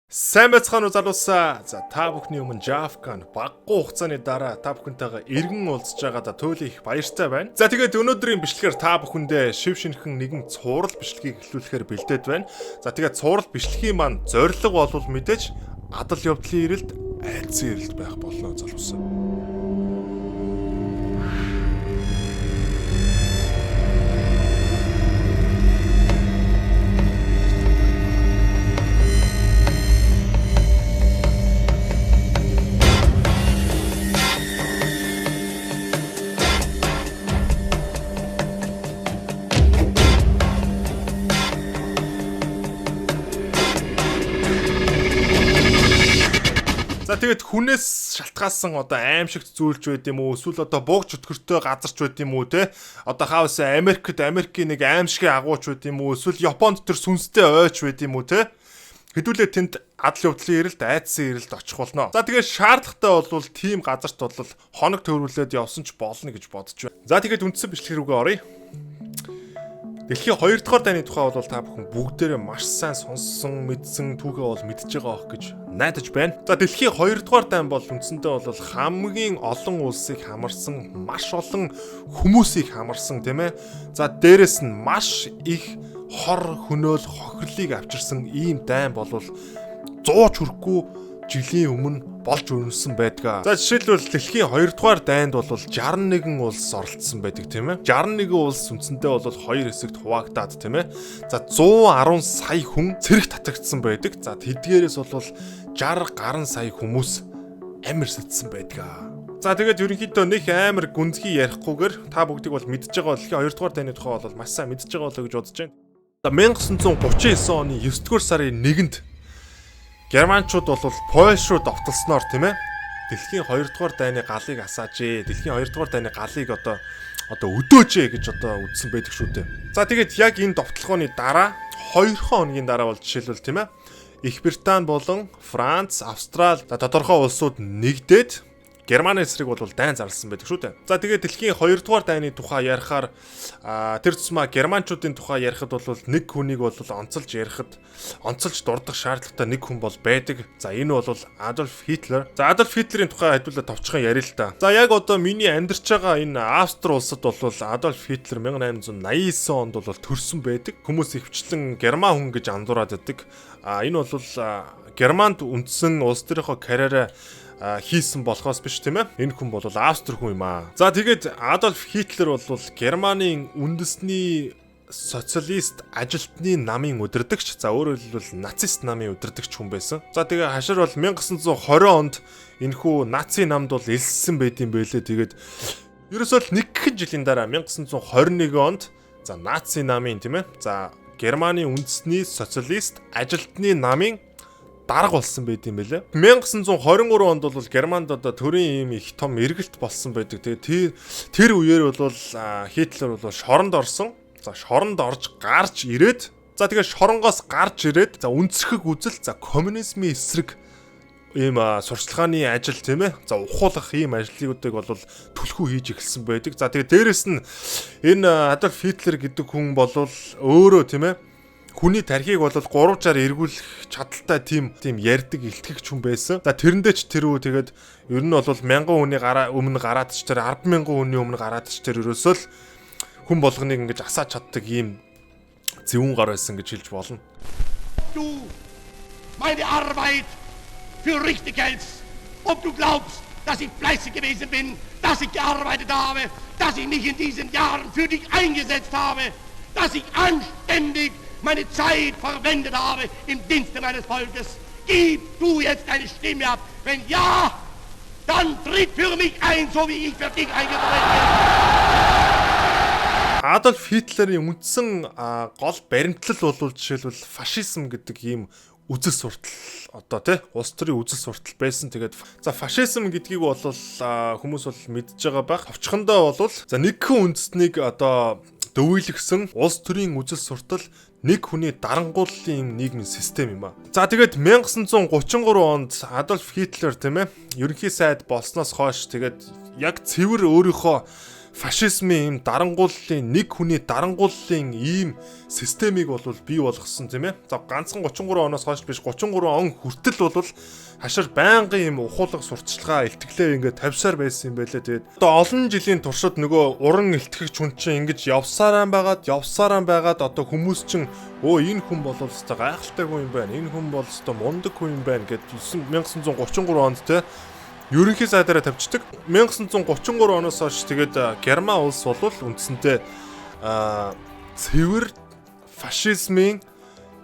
Сайн байцгаана уу залуусаа. За та бүхний өмнө Javkan баггүй хугацааны дараа та бүхэнтэйгээ эргэн уулзж байгаадаа туйлын их баяртай байна. За тэгээд өнөөдрийн бичлэгээр та бүхэндээ шив шинхэн нэгэн цуврал бичлэгийг эхлүүлэхээр бэлдээд байна. За тэгээд цуврал бичлэгийн маань зорилго бол мэдээж адал явдлын эрэлт, айдсын эрэлт байх болно залуусаа. За тэгээд хүнээс шалтгаалсан одоо аимшигт зүйлж байд юм уу, эсвэл одоо буугч өтгөртэй газарч байд юм уу те, одоо хаус Америкт Америкийн нэг аимшигын агууч байд юм уу, эсвэл Японд тэр сүнстэй ойч байд юм уу те, хэдүүлээ тэнд адал явдлын эрэлт, айдсын эрэлт очих болно. За тэгээд шаардлагатай бол тийм газарт бол хоног төврүүлээд явсан ч болно гэж бодож байна. За тэгээд үндсэн бичлэг рүүгээ оръё. Дэлхийн 2 дугаар дайны тухай бол та бүхэн бүгдээрээ маш сайн сонссон, мэдсэн, түүхээ бол мэдж байгаа байх гэж найдаж байна. За дэлхийн 2 дугаар дайн бол үндсэндээ бол хамгийн олон улсыг хамарсан, маш олон хүмүүсийг хамарсан, тийм ээ. За дээрэс нь маш их хор хөнөөл хохирлыг авчирсан ийм дайн бол 100 ч хүрэхгүй жилийн өмнө болж өрнөсөн байдаг. За жишээлбэл дэлхийн 2 дугаар дайнд бол 61 улс оролцсон байдаг, тийм ээ. 61 улс үндсэндээ бол хоёр хэсэгт хуваагдаад, тийм ээ. За 110 сая хүн цэрэг татагдсан байдаг. За тэдгээрээс бол 60 гаруй сая хүмүүс амир сэтсэн байдаг. За тэгээд ерөнхийдөө нэг амар гүнзгий ярихгүйгээр та бүгдийг бол мэдж байгаа бол дэлхийн 2 дугаар дайны тухай бол маш сайн мэдж байгаа болоо гэж бодож байна. За 1939 оны 9 дугаар сарын 1-нд Германчууд бол Польш руу довтолсноор, тийм ээ, дэлхийн 2 дугаар дайны галыг асаажээ. Дэлхийн 2 дугаар дайны галыг одоо өдөөжээ гэж одоо үзсэн байдаг шүү дээ. За тэгээд яг энэ довтлогооны дараа 2 хоногийн дараа бол жишээлбэл, тийм ээ, Их Британи болон Франц, Австрали тодорхой улсууд нэгдээд Германы эсрэг бол дайн зарласан байдаг шүү дээ. За тэгээд дэлхийн 2 дугаар дайны тухай ярихаар тэр тусмаа германчуудын тухай ярихад бол нэг хүнийг бол онцолж ярихад онцолж дурдах шаардлагатай нэг хүн бол байдаг. За энэ бол Адольф Хитлер. За Адольф Хитлерийн тухай хэдүүлээ товчхон ярил л та. За яг одоо миний амьдарч байгаа энэ Австри улсад бол Адольф Хитлер 1889 онд бол төрсөн байдаг. Хүмүүс ихвчлэн герман хүн гэж андуураад байдаг. Энэ бол Германд үндсэн улс төрийнхөө карьераа хийсэн болохоос биш, тийм ээ. Энэ хүн бол Австри хүн юм аа. За тэгээд Адольф Хитлер бол Германы үндэсний социалист ажилтны намын удирдагч. За өөрөөр хэлбэл нацист намын удирдагч хүн байсан. За тэгээ хашир бол 1920 онд энэхүү наци намд бол элссэн байд юм бэлээ. Тэгээд ерөөсөө л нэг хэн жилийн дараа 1921 онд за наци намын, тийм ээ, за Германы үндэсний социалист ажилтны намын дарга болсон байд юм бэлээ. 1923 онд бол Германд одоо төрийн ийм их том эргэлт болсон байдаг. Тэгээ тэр үеэр бол Хитлер бол шоронд орсон. За шоронд орж гарч ирээд, за тэгээ шоронгоос гарч ирээд, за үндэсхэг үзэл, за коммунизмын эсрэг ийм сурчлагын ажил, тийм ээ. За ухуулах ийм ажлуудыг бол түлхүү хийж эхэлсэн байдаг. За тэгээ дээрэс нь энэ Адольф Хитлер гэдэг хүн бол өөрөө, тийм ээ, хүний тархийг бол 360 эргүүлэх чадaltaй тийм ярьдаг илтгэгч хүн байсан. За тэрэндээ ч тэрүү тэгээд ер нь бол 1000 хүний гараа өмнө гараад ч тэр 100000 хүний өмнө гараад ч тэр ерөөсөө л хүн болгоныг ингэж асааж чаддаг ийм зөвүүн гар байсан гэж хэлж болно. Du meine Arbeit für richtig hältst, ob du glaubst, dass ich fleißig gewesen bin, dass ich gearbeitet habe, dass ich mich in diesen Jahren für dich eingesetzt habe, dass ich anständig meine Zeit verwendet habe im Dienste meines Volkes. Gib du jetzt deine Stimme ab. Wenn ja, dann tritt für mich ein, so wie ich für dich eingetreten bin. Адольф Хитлерийн үндсэн гол баримтлал бол жишээлбэл фашизм гэдэг ийм үзэл суртал одоо тий улс төрийн үзэл суртал байсан. Тэгээд за фашизм гэдгийг бол хүмүүс бол мэдж байгаа байх. Товчхондоо бол за нэгхэн үндэстнийг одоо дөвөйлгсөн улс төрийн үзэл суртал нэг хүний дарангууллын нийгмийн систем юм а. За тэгээд 1933 онд Адольф Хитлер, тийм ээ, ерөнхий сайд болсноос хойш тэгээд яг цэвэр өөрийнхөө Фашизмын ийм дарангууллын, нэг хүний дарангууллын ийм системийг бол бий болгосон, тийм ээ. За, ганцхан 33 оноос хойш биш, 33 он хүртэл бол хашир байнгын ийм ухуулга, сурталчилгаа, илтгэлээ ингээд тавьсаар байсан юм байлээ. Тэгээд одоо олон жилийн туршид нөгөө уран илтгэгч хүн чинь ингэж явсараа байгаад, явсараа байгаад одоо хүмүүс чинь өө, энэ хүн бол өстой гайхалтай хүн юм байна. Энэ хүн бол өстой мундаг хүн юм байна гэд 1933 онд те ерөнхий сайдаараа тавьчихдаг. 1933 оноос хойш тэгээд Герман улс бол үндсэндээ цэвэр фашизмын,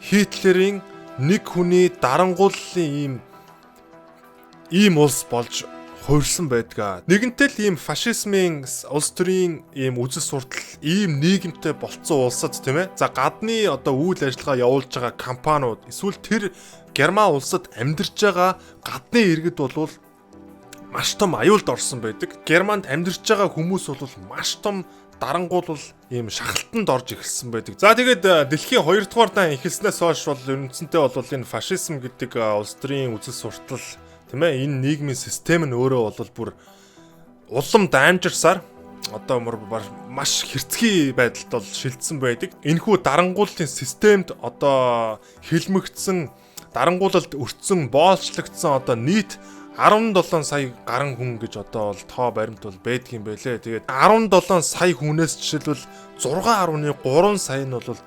Хитлерийн нэг хүний дарангууллын ийм улс болж хувирсан байдаг. Нэгэнтэл л ийм фашизмын улс төрийн ийм үзэл суртал ийм нийгэмтэй болцсон улсад, тийм ээ. За, гадны одоо үйл ажиллагаа явуулж байгаа компаниуд эсвэл тэр Герман улсад амьдарч байгаа гадны иргэд болвол маш том аюулд орсон байдаг. Германд амьдарч байгаа хүмүүс бол маш том дарангуул, ийм шахалтанд орж эхэлсэн байдаг. За, тэгээд дэлхийн 2 дугаар дан эхэлснээс хойш бол үндсэндээ бол энэ фашизм гэдэг улс төрийн үзэл суртал, тийм ээ, энэ нийгмийн систем нь өөрөө бол бүр улам даймжирсаар одоо маш хэрцгий байдалд бол шилжсэн байдаг. Энэхүү дарангууллын системд одоо хилмигдсэн, дарангуулалд өртсөн, боолчлогдсон одоо нийт 17 сая гарan хүн гэж одоо бол тоо баримт бол байдгийн байлээ. Тэгээд 17 сая хүнээс жишээлбэл 6.3 сая нь бол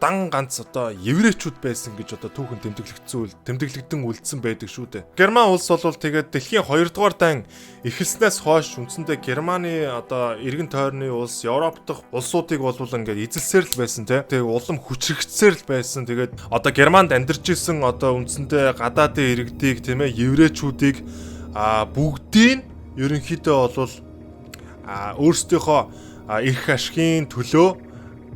дан ганц одоо еврейчүүд байсан гэж одоо түүхэн тэмдэглэгдсэн, тэмдэглэгдэн үлдсэн байдаг шүү дээ. Герман улс бол тэгээд дэлхийн 2 дугаар дан эхэлснээс хойш үндсэндээ Германы одоо эргэн тойрны улс, Европ дахь улсуудыг бол ингээд эзэлсээр л байсан те. Тэгээд улам хүчрэгдсээр л байсан. Тэгээд одоо Германд амьдарч исэн одоо үндсэндээ гадаадын иргэдийг, тийм ээ, еврейчүүдийг бүгдийг ерөнхийдөө бол өөрсдийнхөө эрх ашигын төлөө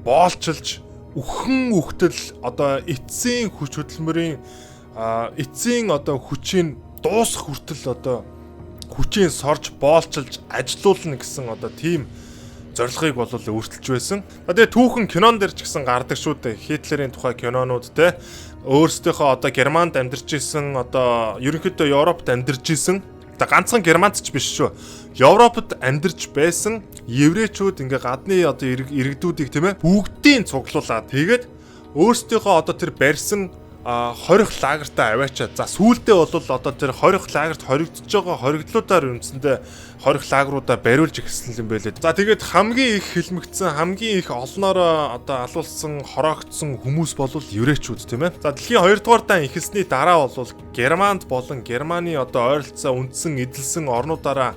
боолчилж үхэн үхтэл одоо эцсийн хүч хөдөлмөрийн, эцсийн одоо хүчийг дуусах хүртэл одоо хүчийн сорж боолчилж ажилуулна гэсэн одоо тийм зорилгыг бол өөрчилж байсан. Тэгээ түүхэн кинон дээр ч гэсэн гардаг шүү дээ. Хитлерийн тухай кинонууд те, өөрсдийнхөө одоо Германд амьдарч исэн, одоо ерөнхийдөө Европт амьдарч исэн. За, ганцхан Германд ч биш шүү. Европод амьдарч байсан еврейчүүд ингээ гадны одоо иргэдүүдийг, тийм ээ, бүгдийг цуглуулад тэгээд өөрсдийнхөө одоо тэр барьсан хорих лагертаа аваачаад, за, сүүлдээ бол одоо тэр хорих лагерт хоригдож байгаа хоригдлуудаар үндсэндээ хорих лагеруудаа бариулж эхэлсэн юм байлээ. За, тэгээд хамгийн их хилмигдсэн, хамгийн их олноороо одоо алуулсан, хороогдсон хүмүүс бол еврейчүүд, тийм ээ. За, дэлхийн 2 дугаар дан эхэлсний дараа бол Германд болон Германы одоо ойролцоо үндсэн эзэлсэн орнуудаараа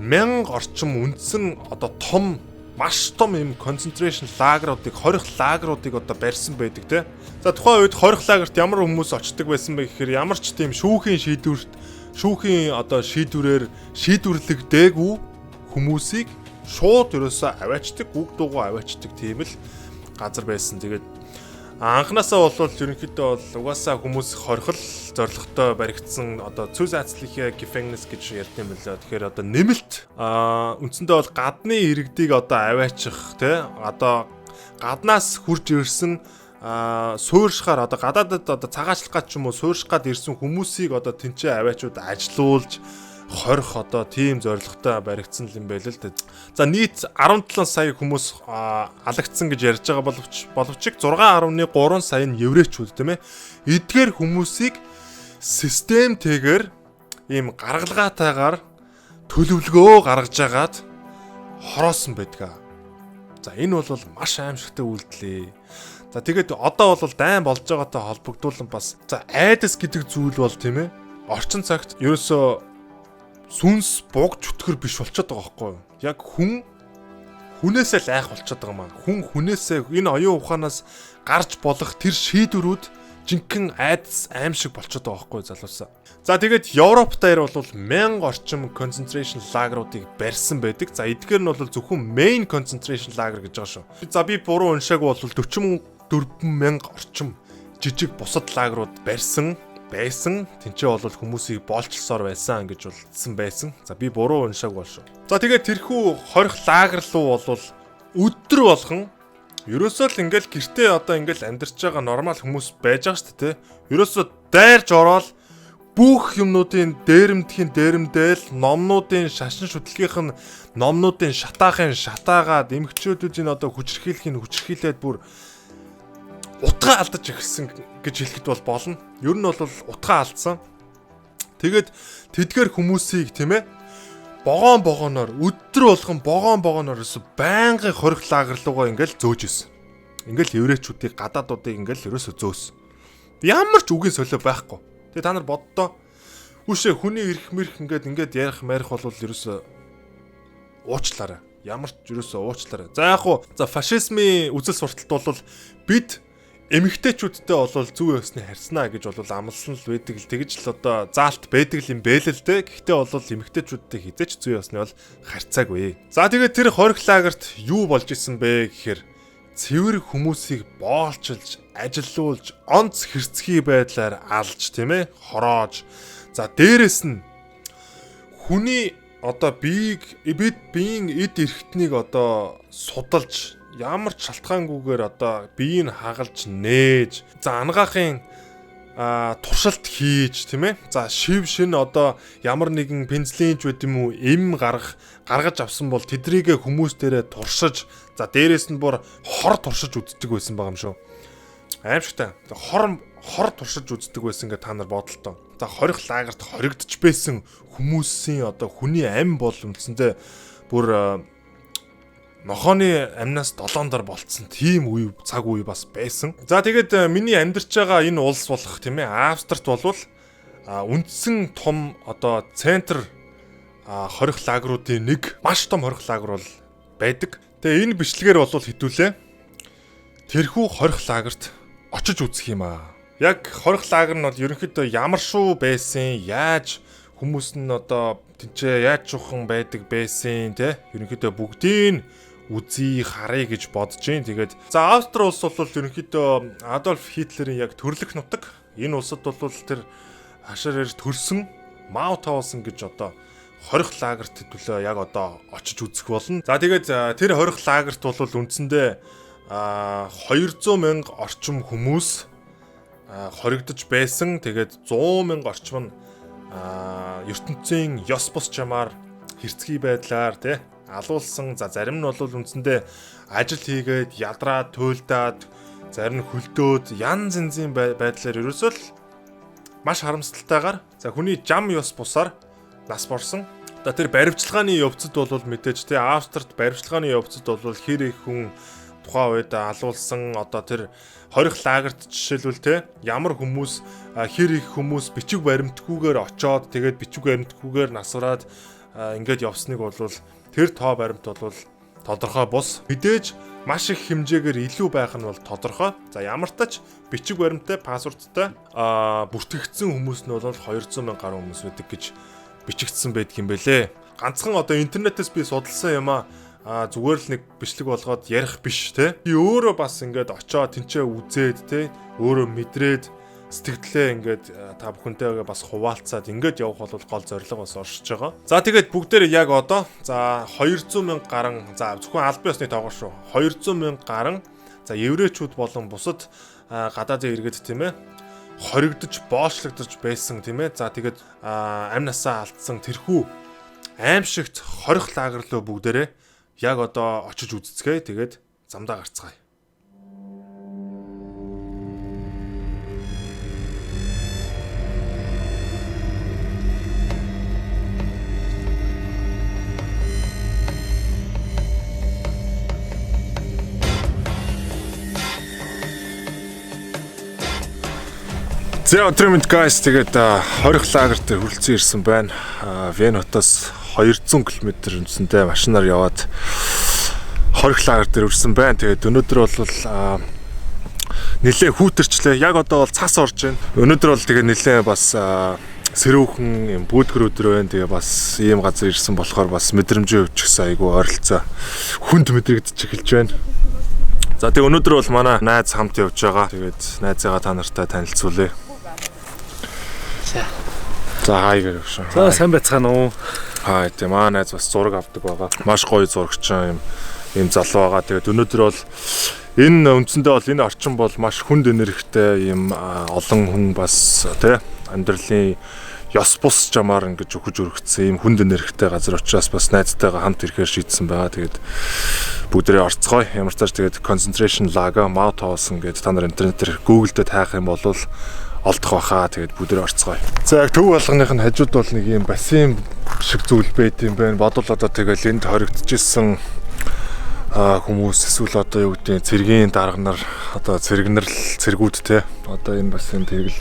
1000 орчим үндсэн одоо том, маш том юм concentration лагеруудыг, хорих лагеруудыг одоо барьсан байдаг те. За, тухайн үед хорих лагерт ямар хүмүүс очдог байсан бэ гэхээр ямар ч тийм шүүхийн шийдвэрт, шүүхийн одоо шийдвэрээр шийдвэрлэгдээгүй хүмүүсийг шууд ерөөсөө аваачдаг, үг дуугүй аваачдаг тийм л газар байсан. Тэгээд анхнаасаа бол ерөнхийдөө бол угаасаа хүмүүс хорхол зорилготой баригдсан одоо Zusätzliche Gefängnis гэж ярьд юм лээ. Тэгэхээр одоо нэмэлт үндсэндээ бол гадны иргэдийг одоо аваачих те, одоо гаднаас хурж ирсэн, суурьшихаар одоо гадаадад одоо цагаачлах гад ч юм уу, суурьших гад ирсэн хүмүүсийг одоо тэнцээ аваачууд ажилуулж хорих одоо тийм зорилготой баригдсан юм байл л дээ. За, нийт 17 сая хүмүүс алагдсан гэж ярьж байгаа боловч 6.3 сая нь еврейчүүд, тийм ээ. Эдгээр хүмүүсийг системтэйгээр ийм гаргалгаатайгаар төлөвлөгөө гаргаж агаад хороосон байдаг. За, энэ бол маш аимшигтай үйлдэл ээ. За, тэгээд одоо бол дайн болж байгаатай холбогдуулан бас, за, айдас гэдэг зүйл бол, тийм ээ, орчин цагт ерөөсөө сүнс буг чөтгөр биш болчиход байгаа байхгүй юу? Яг хүн хүнээсээ л айх болчиход байгаа маа. Хүн хүнээсээ энэ оюун ухаанаас гарч болох тэр шийдвэрүүд жинхэнэ айдас, аимшиг болчиход байгаа байхгүй юу, залуусаа. За, тэгээд Европ дээр бол 1000 орчим concentration лагеруудыг барьсан байдаг. За, эдгээр нь бол зөвхөн main concentration лагер гэж байгаа шүү. За, би буруу уншаагүй бол 44 мянга орчим жижиг бусад лагерууд барьсан байсан. Тэнцээ бол хүмүүсийг боолчлосоор байсан гэж болцсон байсан. За, би буруу уншаагүй бол шүү. За, тэгээд тэрхүү хорих лагер руу бол өдөр болгон ерөөсөө л ингээл гэртээ одоо ингээл амьдарч байгаа нормал хүмүүс байж байгаа шүү дээ. Ерөөсөө дайрж ороод Бүх юмнуудын дээрэмдэхийн дээрэмдээл, номнуудын шашин шүтлгийнх нь номнуудын шатаахын шатаагаад, эмгчүүдийн одоо хүчирхийлэхийн хүчирхийлээд бүр утгаа алдаж эхэлсэн гэж хэлэхэд бол болно. Ер нь бол утгаа алдсан. Тэгээд тэдгээр хүмүүсийг, тийм ээ, богоон богооноор өдөр болгон богоон богооноор ерөөсө байнгын хорих лагер руугаа ингээл зөөж исэн. Ингээл еврейчүүдийг, гадаадуудыг ингээл ерөөсө зөөсөн. Ямар ч үгийн солио байхгүй. Тэгээ та нар боддоо. Үшээ хүний эрх мэрх ингээд ингээд ярих марих бол ерөөсө уучлаарай. Ямар ч ерөөсө уучлаарай. За яг хуу за фашизмын үзэл сурталт бол бид эмэгтэйчүүдтэй бол зөв ёсны харьцнаа гэж бол амлсан л байдаг л, тэгж л одоо заалт байдаг л юм бэлэл дээ. Гэхдээ бол эмэгтэйчүүдтэй хизээч зөв ёсны бол харьцаагүй. За тэгээд тэр хорих лагерт юу болж исэн бэ гэхээр цэвэр хүмүүсийг боолчилж, ажилуулж, онц хэрцгий байдлаар алж, тийм ээ, хороож. За дээрэс нь хүний одоо биеийг, бид биеийн эд эрхтнийг одоо судалж, ямар ч шалтгаангүйгээр одоо биеийг хагалж нээж, за ангаахын туршилт хийж, тийм ээ. За шив шин одоо ямар нэгэн пензлинч байд юм уу, эм гаргаж авсан бол тэдрийгэ хүмүүс дээрээ туршиж, за дээрээс нь бүр хор туршиж үздэг байсан байгаа юм шүү. Аимшигтай. Хор туршиж үздэг байсан гэж та нар бодолтой. За хорих лагерт хоригдож байсан хүмүүсийн одоо хүний ам бол үндсэндээ бүр нохооны амнаас долоон дор болцсон тийм үе цаг үе бас байсан. За тэгээд миний амьдарч байгаа энэ улс болох, тийм ээ, Австрт болвол үндсэн том одоо центр хорих лагеруудын нэг маш том хорих лагер бол байдаг. Тэгээ энэ бичлэгээр бол хэдүүлээ тэрхүү хорих лагерт очиж үзэх юм аа. Яг хорих лагер нь бол ерөнхийдөө ямар шүү байсан, яаж хүмүүс нь одоо тэнцээ яаж чухан байдаг байсан, те, ерөнхийдөө бүгдийг үзье, харъя гэж бодож байна. Тэгээд за Австри улс бол ерөнхийдөө Адольф Хитлерийн яг төрлөх нутаг. Энэ улсад бол тэр хашаар төрсөн Маутхаузен гэж одоо хорих лагерт төлөө яг одоо очиж үзэх болно. За тэгээд тэр хорих лагерт бол үндсэндээ 200 мянга орчим хүмүүс хоригдож байсан. Тэгээд 100 мянга орчим нь ертөнцийн ёс бус чамаар хэрцгий байдлаар, тий, алуулсан. За зарим нь бол үндсэндээ ажил хийгээд ядраад туйлдаад, зарим нь хөлдөөд янз янзын байдлаар ерөөсөө л маш харамсалтайгаар за хүний жам ёс бусаар нас борсон. За тэр баривчилгааны явцад бол мэдээж, тий, Австрт баривчилгааны явцад бол хэр их хүн тухайн үед алуулсан. Одоо тэр хорих лагерт жишээлбэл, те, ямар хүмүүс хэр их хүмүүс бичиг баримтгүйгээр очоод тэгээд бичиг баримтгүйгээр насвараад ингээд явсныг бол тэр тоо баримт бол тодорхой бус. Мэдээж маш их хэмжээгээр илүү байх нь бол тодорхой. За ямар ч тач бичиг баримттай, паспорттой бүртгэгдсэн хүмүүс нь бол 200 мянга гаруй хүмүүс байдаг гэж бичигдсэн байдаг юм бэлээ. Ганцхан одоо интернетээс би судалсан юм аа зүгээр л нэг бичлэг болгоод ярих биш, те. Би өөрөө бас ингээд очоод тэнцээ үзээд, те, өөрөө мэдрээд сэтгэлдээ ингээд та бүхэнтэйгээ бас хуваалцаад ингээд явах бол гол зорилго бас оршиж байгаа. За тэгээд бүгдээрээ яг одоо за 200 мянга гарan, за зөвхөн албан ёсны тоогоор шүү. 200 мянга гарan за еврейчүүд болон бусад гадаадын иргэд, тийм ээ, хоригдож боолчлогдож байсан, тийм ээ. За тэгээд амь насаа алдсан тэрхүү аимшигт хорих лагер руу бүгдээрээ яг одоо очиж үзцгээе. Тэгээд замдаа гарцгаая. За өдрийн мэнд guys, тэгээд хорих лагер дээр хүрэлцэн ирсэн байна. Вен хотоос 200 км үндсэндээ машинаар яваад хорих лагер дээр үрсэн байна. Тэгээд өнөөдөр бол нэлээ хүүтэрчлээ. Яг одоо бол цас орж байна. Өнөөдөр бол тэгээд нэлээ бас сэрүүхэн юм бүүдгэр өдөр байна. Тэгээ бас ийм газар ирсэн болохоор бас мэдрэмжийн хувьд ч гэсэн айгүй ойролцоо хүнд мэдрэгдэж эхэлж байна. За тэгээ өнөөдөр бол манай найз хамт явж байгаа. Тэгээд найзыгаа та нартай танилцуулъя. За хай гэж өгшөн. За сайн байцгаана уу? Хай, тийм аа найз бас зураг авдаг байгаа. Маш гоё зурагчин юм залуу байгаа. Тэгээд өнөөдөр бол энэ үндсэндээ бол энэ орчин бол маш хүнд энергитэй юм олон хүн бас тий Амьдралын ёс бус жамаар ингэж өгөж өргөцсөн ийм хүнд энергитэй газар учраас бас найзтайгаа хамт ирэхээр шийдсэн байгаа. Тэгээд бүгдээрээ орцгоё. Ямар ч тааш тэгээд concentration lager Mauthausen гэдэг та нар интернетээр Google дээр хайх юм бол олдох байхаа. Тэгээд бүгдээрээ орцгоё. За яг төв болгоных нь хажууд бол нэг ийм бассейн шиг зүйл байт юм байна. Бодвол одоо тэгэл энд хоригдчихсэн хүмүүс эсвэл одоо юу гэдэг цэргийн дарга нар одоо цэрэгнэр цэргүүд те одоо энэ бассейн тэгэл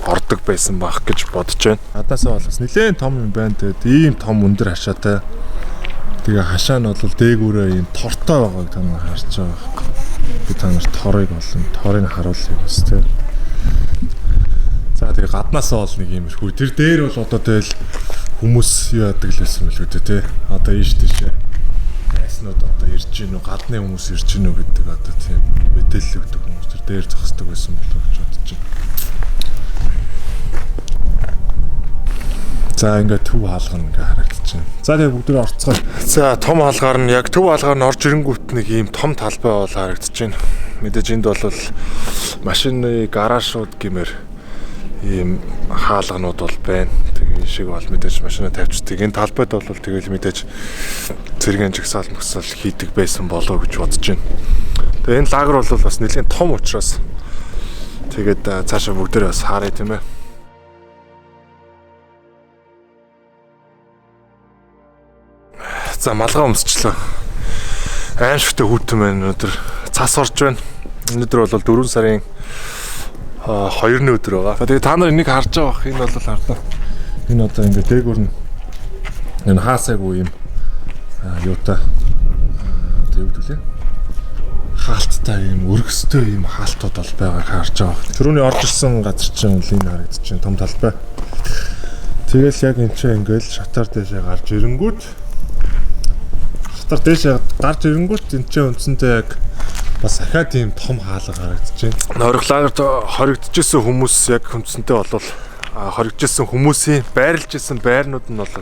ордог байсан байх гэж бодож байна. Гадаасаа бол бас нэлээд том юм байна. Тэгээд ийм том өндөр хашаатай. Тэгээ хашаа нь бол дээгүүрээ ийм тортой байгааг та нар харж байгаа. Би та нарт торыг олон торыг харуулъя бас те. За тэгээ гаднаасаа бол нэг иймэрхүү. Тэр дээр бол одоо тэгэл хүмүүс юу яадаг л байсан мэлгүй те. Одоо ийш тийшээ найснууд одоо ирж гин үү, гадны хүмүүс ирж гин үү гэдэг одоо тийм мэдээлэл өгдөг хүмүүс тэр дээр зогсдог байсан болов уу гэж бодож байна. За ингээд төв хаалга нь ингээ харагдчихэв. За тэгээ бүгдээ орцгоё. За том хаалгаар нь яг төв хаалгаар нь орж ирэнгүүт нэг ийм том талбай бол харагдчихэв. Мэдээж энд бол машины гаражууд гэмээр ийм хаалганууд бол байна. Тэгээ энэ шиг бол мэдээж машина тавьчихдаг. Энэ талбайд бол тэгэл мэдээж цэргийн жагсаал мөсөл хийдэг байсан болоо гэж бодож байна. Тэгээ энэ лагер бол бас нэлээд том учраас тэгээд цаашаа бүгдээрээ бас харъя тийм ээ. За малгай өмсчлөө. Аимшигтай хүүтэн байна өнөөдөр. Цас орж байна. Өнөөдөр бол 4 сарын 2-ны өдөр байгаа. Тэгээ та нар энийг харж байгаа бах. Энэ бол харлаа. Энэ одоо ингээ дээгүүр нь энэ хаасаагүй юм юутай одоо юу гэдэг лээ? Хаалттай юм өргөстэй юм хаалтууд бол байгааг харж байгаа. Түрүүний орж ирсэн газар чинь л энэ харагдаж байна. Том талбай. Тэгэл яг энэ чинь ингээл шатаар дээшээ гарч ирэнгүүт шатар дээшээ гарч ирэнгүүт энэ чинь үндсэндээ яг бас ахаа тийм том хаалга харагдаж байна. Хориг лагерт хоригдчихсэн хүмүүс яг үндсэндээ бол хоригдчихсэн хүмүүсийн байрлаж исэн байрнууд нь бол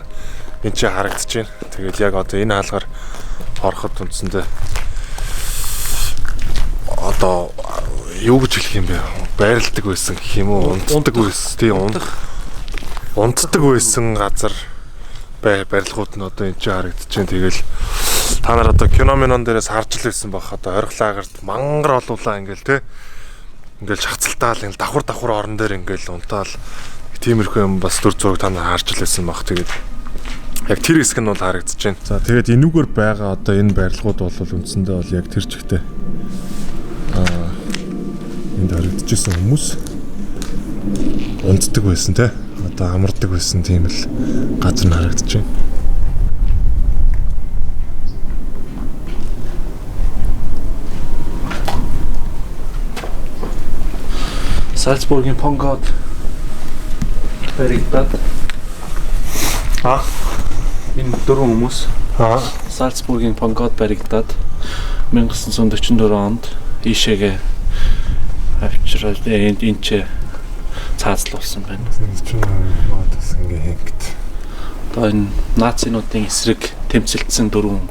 энэ чинь харагдаж байна. Тэгэл яг одоо энэ хаалгаар ороход үндсэндээ одоо юу гэж хэлэх юм бэ? Байрладаг байсан гэх юм уу? Унтдаг байсан. Тийм унтдаг байсан газар барилгууд нь одоо энэ чинь харагдаж байна. Тэгэл та нар одоо кино минон дээрээс харж л байсан байх. Одоо хориг лагерт мангар олуулаа ингээл те. Ингээл шахацалтаал ингээл давхар давхар орон дээр ингээл унтаал тиймэрхүү юм бас дүр зураг та нар харж л байсан байх. Тэгээд яг тэр хэсэг нь бол харагдаж байна. За тэгээд энүүгээр байгаа одоо энэ барилгууд бол үндсэндээ бол яг тэр чигтээ энд харагдчихсан хүмүүс унтдаг байсан те. Одоо амардаг байсан тийм л газар нь харагдаж байна. Салцбургийн Понгод баригдаад энэ дөрвөн хүмүүс Салцбургийн Понгод баригдаад 1944 онд ийшээгээ авчираад энд энэ ч цаазлуулсан байна. Одоо энэ нацинуудын эсрэг тэмцэлдсэн дөрвөн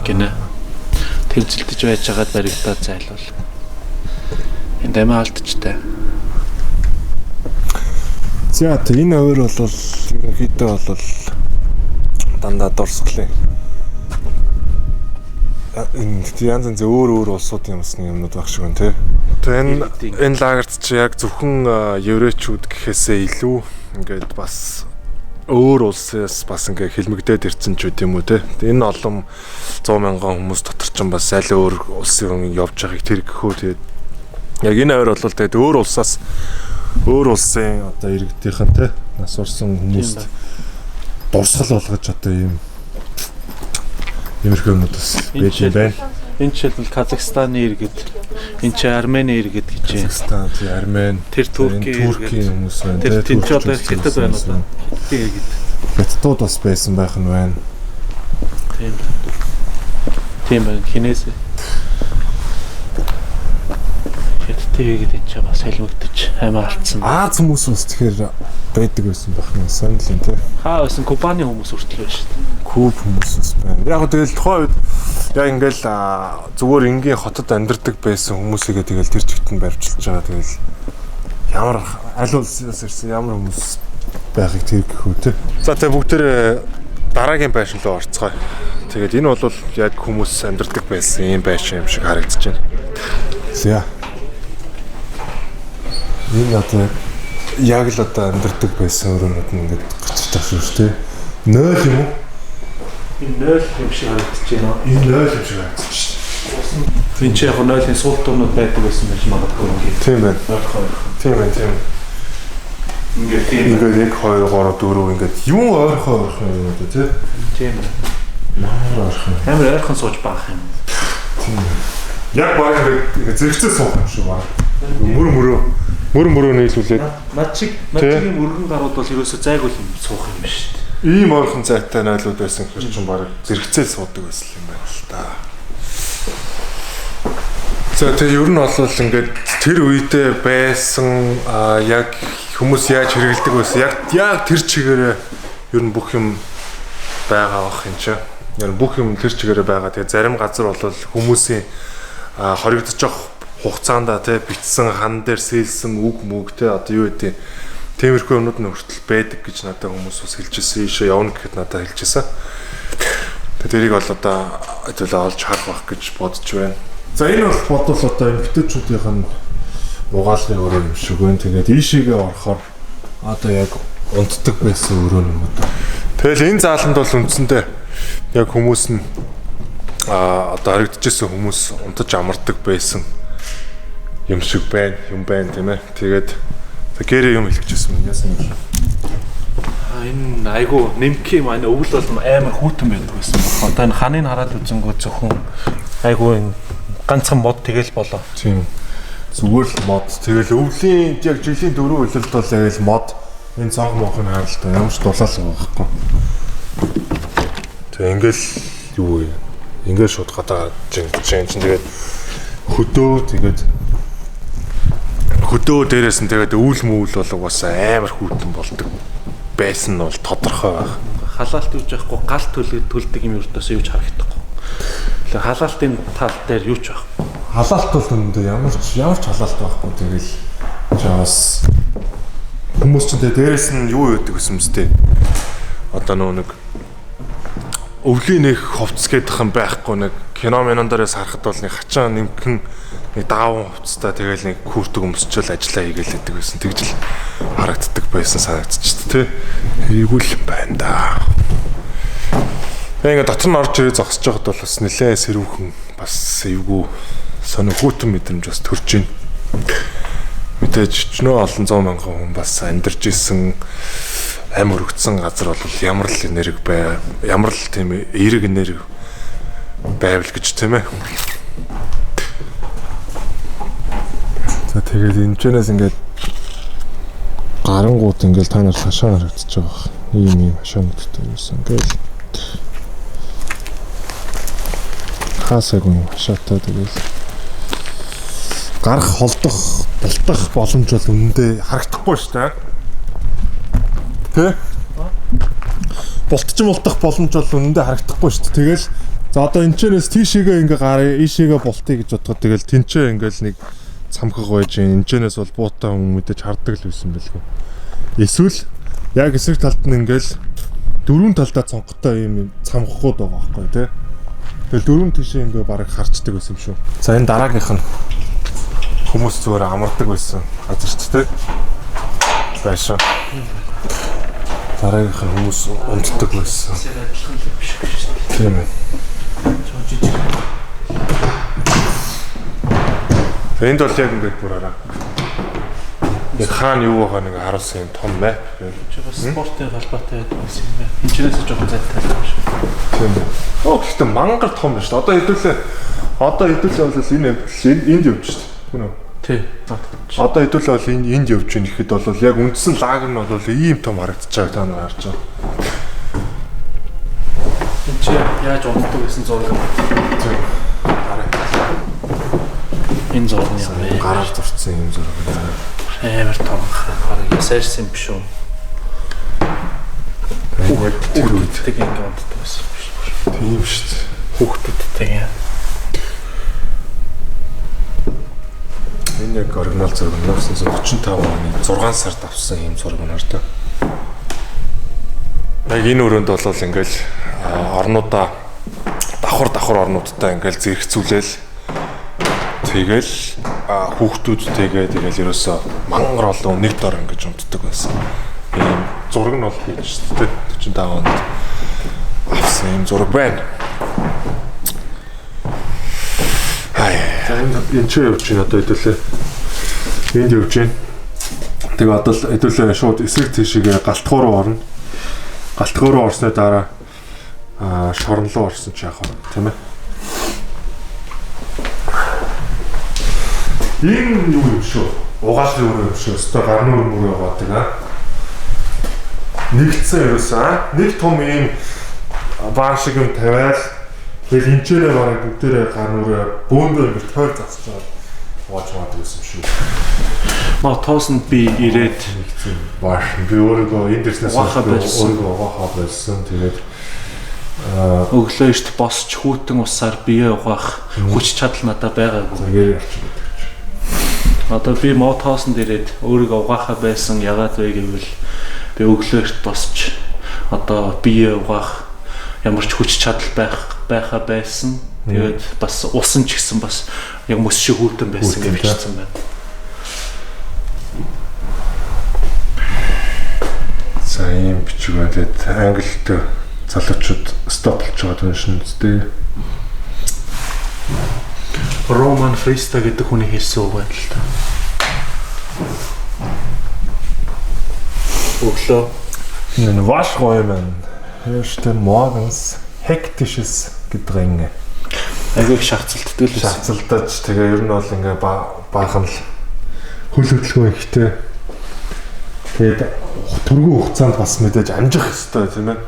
гинэ. Тэмцэлдэж байж байгаад баригдаад зайлвал. Энд амиа алдчихтай. За энэ өөр бол ерөнхийдөө бол дандаа дурсгалын энэ янз янз өөр улсуудын юмсны юмнууд байх шиг байна тий. Тэгээ энэ лагерт чи яг зөвхөн еврейчүүд гэхээсээ илүү ингээд бас өөр улсаас бас ингээ хилмигдээд ирсэн ч үт юм уу те. Энэ олон 100 мянган хүмүүс дотор ч бас аль өөр улсын хүн явж байгааг тэр гэхүү. Тэгээд яг энэ ойр бол тэгээд өөр улсаас өөр улсын одоо иргэдийнхэн те нас орсон хүмүүст дурсгал болгож одоо ийм иймэрхүү юмнууд бас байж юм байна. Энэ жишээлбэл Казахстаны иргэд, энэ чи Армени иргэд гэж байна. Казахстан, тий Армен, тэр Туркийн хүмүүс байна. Тэр тэнч одоо Хятад байна одоо. Хятадын иргэд. Хятадууд бас байсан байх нь байна. Тийм. Тийм байна. Хинээс. Хятадын иргэд энэ чи бас холимогдож амиа алдсан. Аз хүмүүс бас тэгэхээр байдаг байсан байх нь сонь л юм тий. Хаа байсан Кубаны хүмүүс хүртэл байна шүү дээ. Куб хүмүүс бас байна. Яг тэгэл тухайн үед яг ингээл зүгээр энгийн хотод амьдардаг байсан хүмүүсийгээ тэгэл тэр чигт нь барьчилж байгаа. Тэгэл Ямар аль улсаас ирсэн ямар хүмүүс байхыг тэр гэх үү те. За тэгээ бүгдээр дараагийн байшин руу орцгоё. Тэгээд энэ бол яг хүмүүс амьдардаг байсан ийм байшин юм шиг харагдаж байна. За. Энэ одоо яг л одоо амьдардаг байсан өрөөнүүд нь ингээд гацж байгаа шүү дээ. 0 юм уу? Энэ 0 юм шиг харагдаж байна. Энэ 0 юм шиг харагдаж шүү. Энэ чи яг 0-ын сул дурнууд байдаг байсан байж магадгүй ингээд. Тийм байна. Ойрхон. Тийм байна, тийм. Ингээд тийм. Ингээд 1 2 3 4 ингээд юм ойрхон ойрхон юм одоо тий. Тийм. Амар ойрхон. Амар ойрхон сууж баах юм. Тийм. Яг баг ингээд зэрэгцээ суух юм шиг байна. Мөр мөрөө нийлүүлээд над чиг юм өргөн гарууд бол ерөөсөө зайгүй юм суух юм шүү дээ. Ийм ойрхон зайтай нойлууд байсан гэхэр чинь баг зэрэгцээ суудаг байсан юм байна л та. За тэгээ ер нь бол ингээд тэр үедээ байсан яг хүмүүс яаж хэрэгэлдэг байсан яг тэр чигээрээ ер нь бүх юм байгаа бах юм чи. Ер нь бүх юм тэр чигээрээ байгаа. Тэгээ зарим газар бол хүмүүсийн хоригдож явах хугацаанд тий битсэн хан дээр сэлсэн үг мүг тий одоо юу гэдэг тиймэрхүү юмнууд нь хүртэл байдаг гэж надад хүмүүс бас хэлж ирсэн. Ийшээ явна гэхэд надад хэлж ирсэн. Тэгээ тэрийг бол одоо хэдүүлээ олж харах байх гэж бодож байна. За энэ бол бодвол одоо эмгтээчүүдийнх нь угаалгын өрөө юм шиг байна. Тэгээд ийшээгээ орохоор одоо яг унтдаг байсан өрөө юм одоо. Тэгэл энэ зааланд бол үндсэндээ яг хүмүүс нь одоо харагдчихсан хүмүүс унтаж амардаг байсан юм шиг байна, юм байна тийм ээ. Тэгээд гэрээ юм хэлчихсэн юм яасан юм. Энэ айгу нэмэх юм аа өвөл бол амар хүүтэн байдаг байсан баг. Одоо энэ ханыг хараад үзэнгүү зөвхөн айгу энэ ганцхан мод тэгэл болоо. Тийм. Зүгээр л мод. Тэгэл өвлийн яг жилийн дөрөв улиралд бол яг л мод энэ цонх мохыг харалтай ямар ч дулаалга байхгүй. Тэг ингээл юу вэ? Ингээл шууд гадаа жин чинь тэгээд хөдөө тэгээд хөдөө дээрээс нь тэгээд өвөл мөвөл болог бас амар хүүтэн болдог байсан нь бол тодорхой байх. Халаалт юуж яахгүй гал төлдөг юм ердөөсөө юуж харагдахгүй. Тэгэхээр халаалтын тал дээр юу ч байхгүй. Халаалт бол үүндээ ямар ч халаалт байхгүй. Тэгэл чаас хүмүүс ч дээрээс нь юу юудаг гэсэн мэт. Одоо нөө нэг өвлийн нэг хувцс гэдэг юм байхгүй нэг кино минон дээрээс харахад бол нэг хачаан нэмхэн нэг даавн хувцастай тэгэл нэг күртэг өмсчөл ажиллаа хийгээл байдаг байсан. Тэгж л харагддаг байсан санагдчихт тий. Эйгүүл байна да. Тэгээ ингээ дотор нь орж ирээ зогсож байхад бол бас нэлээ сэрүүхэн бас эвгүй сонир хүүтэн мэдрэмж бас төрж байна. Мэдээж өчнөө олон зуун мянган хүн бас амьдарч исэн ам өргөцсөн газар бол ямар л энерги бай, ямар л тийм эерэг энерги байвал гэж тийм ээ. За тэгээд энэ чэнэс ингээд гарангуут ингээд та нар хашаа харагдаж байгаа. Ийм хашаануудтай байсан. Ингээд хаасаагүй хашаатай тэгэл гарах холдох бултах боломж бол үнэндээ харагдахгүй шүү дээ. Тэ? Бултч мултах боломж бол үнэндээ харагдахгүй шүү дээ. Тэгэл за одоо энэ чэнэс тийшээгээ ингээ гараа ийшээгээ бултъя гэж бодоход тэгэл тэнцээ ингээл нэг цамхаг байж энэ чэнэс бол буутай хүн мэдээж хардаг л байсан байлгүй. Эсвэл яг эсрэг талд нь ингээл дөрвөн талдаа цонхтой ийм цамхгууд байгаа байхгүй тий. Тэгэл дөрвөн тийшээ ингээ бараг харчдаг байсан юм шүү. За энэ дараагийнх нь хүмүүс зүгээр амардаг байсан газар ч тий. Байшаа. Дараагийнх нь хүмүүс унтдаг байсан. Тийм ээ. Энд бол яг ингээд бүр хараа. Яг хаана юу байгаа нэг харуулсан юм том map. Спортын холбоотой байдаг байсан юм байна. Энд чэнэсээ жоохон зайтай юм шиг. Тийм ээ. Оо гэхдээ мангар том байна шүү дээ. Одоо хэдүүлээ бол энэ энд явж шүү дээ. Гүн үү? Тий. Одоо хэдүүлээ бол энд явж байна гэхэд бол яг үндсэн лагер нь бол ийм том харагдаж байгааг та нар харж байгаа. Энд чи яаж унтдаг гэсэн зураг. Тийм. Энэ зураг нь ямар вэ? Гараар зурцсан юм зураг байна. Амар том. Бараг ясаарсан юм биш үү? Яг тэр үед тэг ингэ унтдаг байсан юм биш. Тийм шүү дээ. Хүүхдүүдтэй. Энэ яг оригинал зураг 1935 оны 6 сард авсан ийм зураг байна даа. Яг энэ өрөөнд бол ингээл орнуудаа давхар орнуудтай ингээл зэрэгцүүлээл тэгэл хүүхдүүдтэйгээ тэгэл ерөөсөө мангар олон нэг дор ингэж унтдаг байсан. Ийм зураг нь бол хийж шүү дээ. 45 онд авсан ийм зураг байна. За энэ ч явж байна одоо хэдүүлээ. Энд явж байна. Тэгээ одоо л хэдүүлээ шууд эсрэг тийшээгээ галтгоо руу орно. Галтгоо руу орсны дараа шорон руу орсон ч яах вэ, тийм ээ. Энэ юу юм шүү? Угаалгын өрөө юм шүү. Өстой гарны өрөө мөрөө угаадаг аа. Нэгдсэн ерөөсөө нэг том ийм баан шиг юм тавиал тэгэл энчээрээ бараг бүгдээрээ гар нүрээ бөөндөө ингэж тойр засч байгаа угааж маадаг гэсэн юм шүү. Мауҭаусанд би ирээд нэгдсэн бааш. Би өөрийгөө энд ирснээс өөрийгөө угаахаа болсон. Тэгээд өглөө эрт босч хүүтэн усаар бие угаах хүч чадал надад байгаагүй. Зүгээр явчих гэдэг чи. Одоо би Мауҭаусанд ирээд өөрийгөө угаахаа байсан. Ягаад вэ гэвэл би өглөө эрт босч одоо бие угаах ямар ч хүч чадал байхаа байсан. Тэгээд бас усан ч гэсэн бас яг мөс шиг хүүтэн байсан гэж бичсэн байна. За ийм бичиг байна. Тэгээд англид залуучууд стоплж байгаа юм шин үстэй. Роман Фриста гэдэг хүний хэлсэн үг байна л та. Өглөө. Энэ Waschräumen. Herrschte morgens hektisches Gedränge. Айгүй их шахацалддаг л байсан. Шахацалдаж тэгээ ер нь бол ингээ баахан л хөл хөдөлгөөн ихтэй. Тэгээд түргэн хугацаанд бас мэдээж амжих ёстой тийм ээ.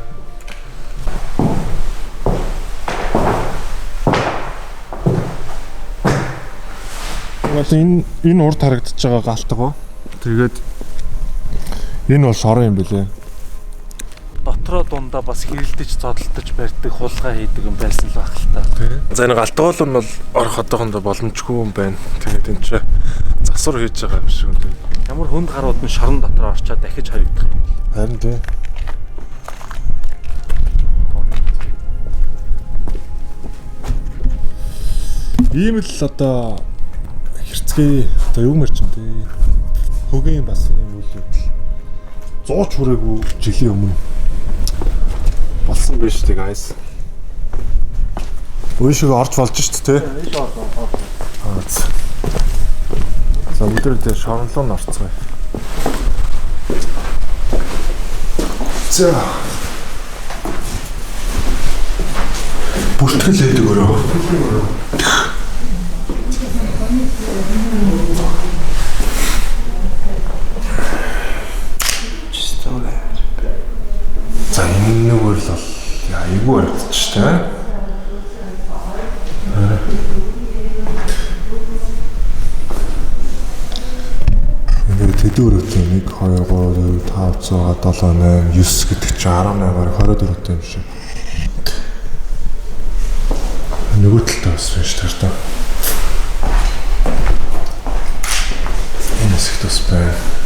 Одоо энэ урд харагдаж байгаа галтгоо. Тэгээд энэ бол шорон юм бэлээ. Дотроо дундаа бас хэрэлдэж зодолдож барьдаг, хулгай хийдэг юм байсан л байх л та. За энэ галтгоол нь бол орох одоохондоо боломжгүй юм байна. Тэгээд энэ ч засвар хийж байгаа юм шиг үнэ. Ямар хүнд гарууд нь шорон дотроо орчоод дахиж харагдах юм бол. Харин тий. Ийм л одоо хэрцгий одоо юу мэрч юм бэ? Хөгийн бас ийм үйл явдал 100 ч хүрээгүй жилийн өмнө болсон байж тээ guys. Уушиг орж болж шүү дээ. За өдөр дээр шоронлоо н орцгоё. За. Бүртгэл хийдэг өрөө. За энэ нүгэр л бол айгүй харагдчих тээ. Ингээд тэдэн өрөөтэй 1 2 3 4 5 6 7 8 9 гэдэг чинь 18-аар 24-тэй юм шиг. Нөгөө талдаа бас байна шүү дээ. Энэ хэсэгт бас байна.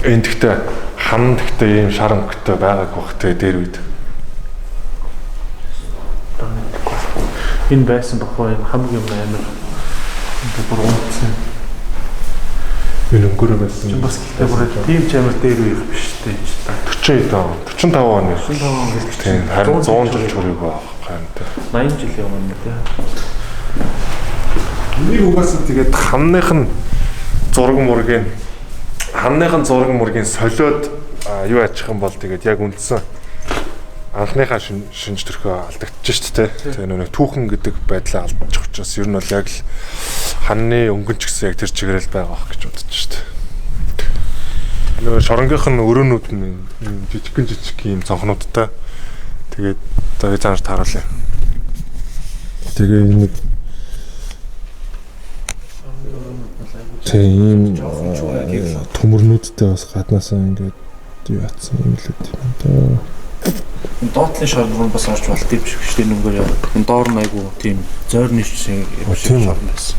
Энэ тэгтээ хан тэгтээ ийм шар өнгөтэй байгаагүй бах тэ дээр үед. Энэ байсан бохоо энэ хамгийн амар энэ бүр унтсан. Энэ өнгөрөө байсан. Чи бас гэхдээ бүр тийм ч амар дээр үеих биш тэ энэ ч та. 40 он 45 оны. 45 он гэж. Тийм харин 100 жил чөрөөг байх юм тэ. 80 жилийн өмнө тэ. Нэг угаасаа тэгээд ханных нь зураг мургийн ханныхын зураг мургийн солиод юу ачих юм бол тэгээд яг үндсэн анхныхаа шинж төрхөө алдагдчих шүү дээ. Тэгээ нэг түүхэн гэдэг байдлаа алдчих учраас ер нь бол яг л ханны өнгөн ч гэсэн яг тэр чигээрэл байгаа бах гэж бодож шүү дээ. Нөгөө шоронгийнх нь өрөөнүүд нь жижигхэн жижиг юм цонхнуудтай. Тэгээд за цааш тааруулъя. Тэгээ энэ нэг тийм төмөрнүүдтэй бас гаднаасаа ингээд Яатсан юм л үү юм даа. Доотлын шорон руу бас орж болт юм шиг шүү дээ нүгээр яа. Энэ доор нь айгу тийм зойрны шиг юм шиг шорон байсан.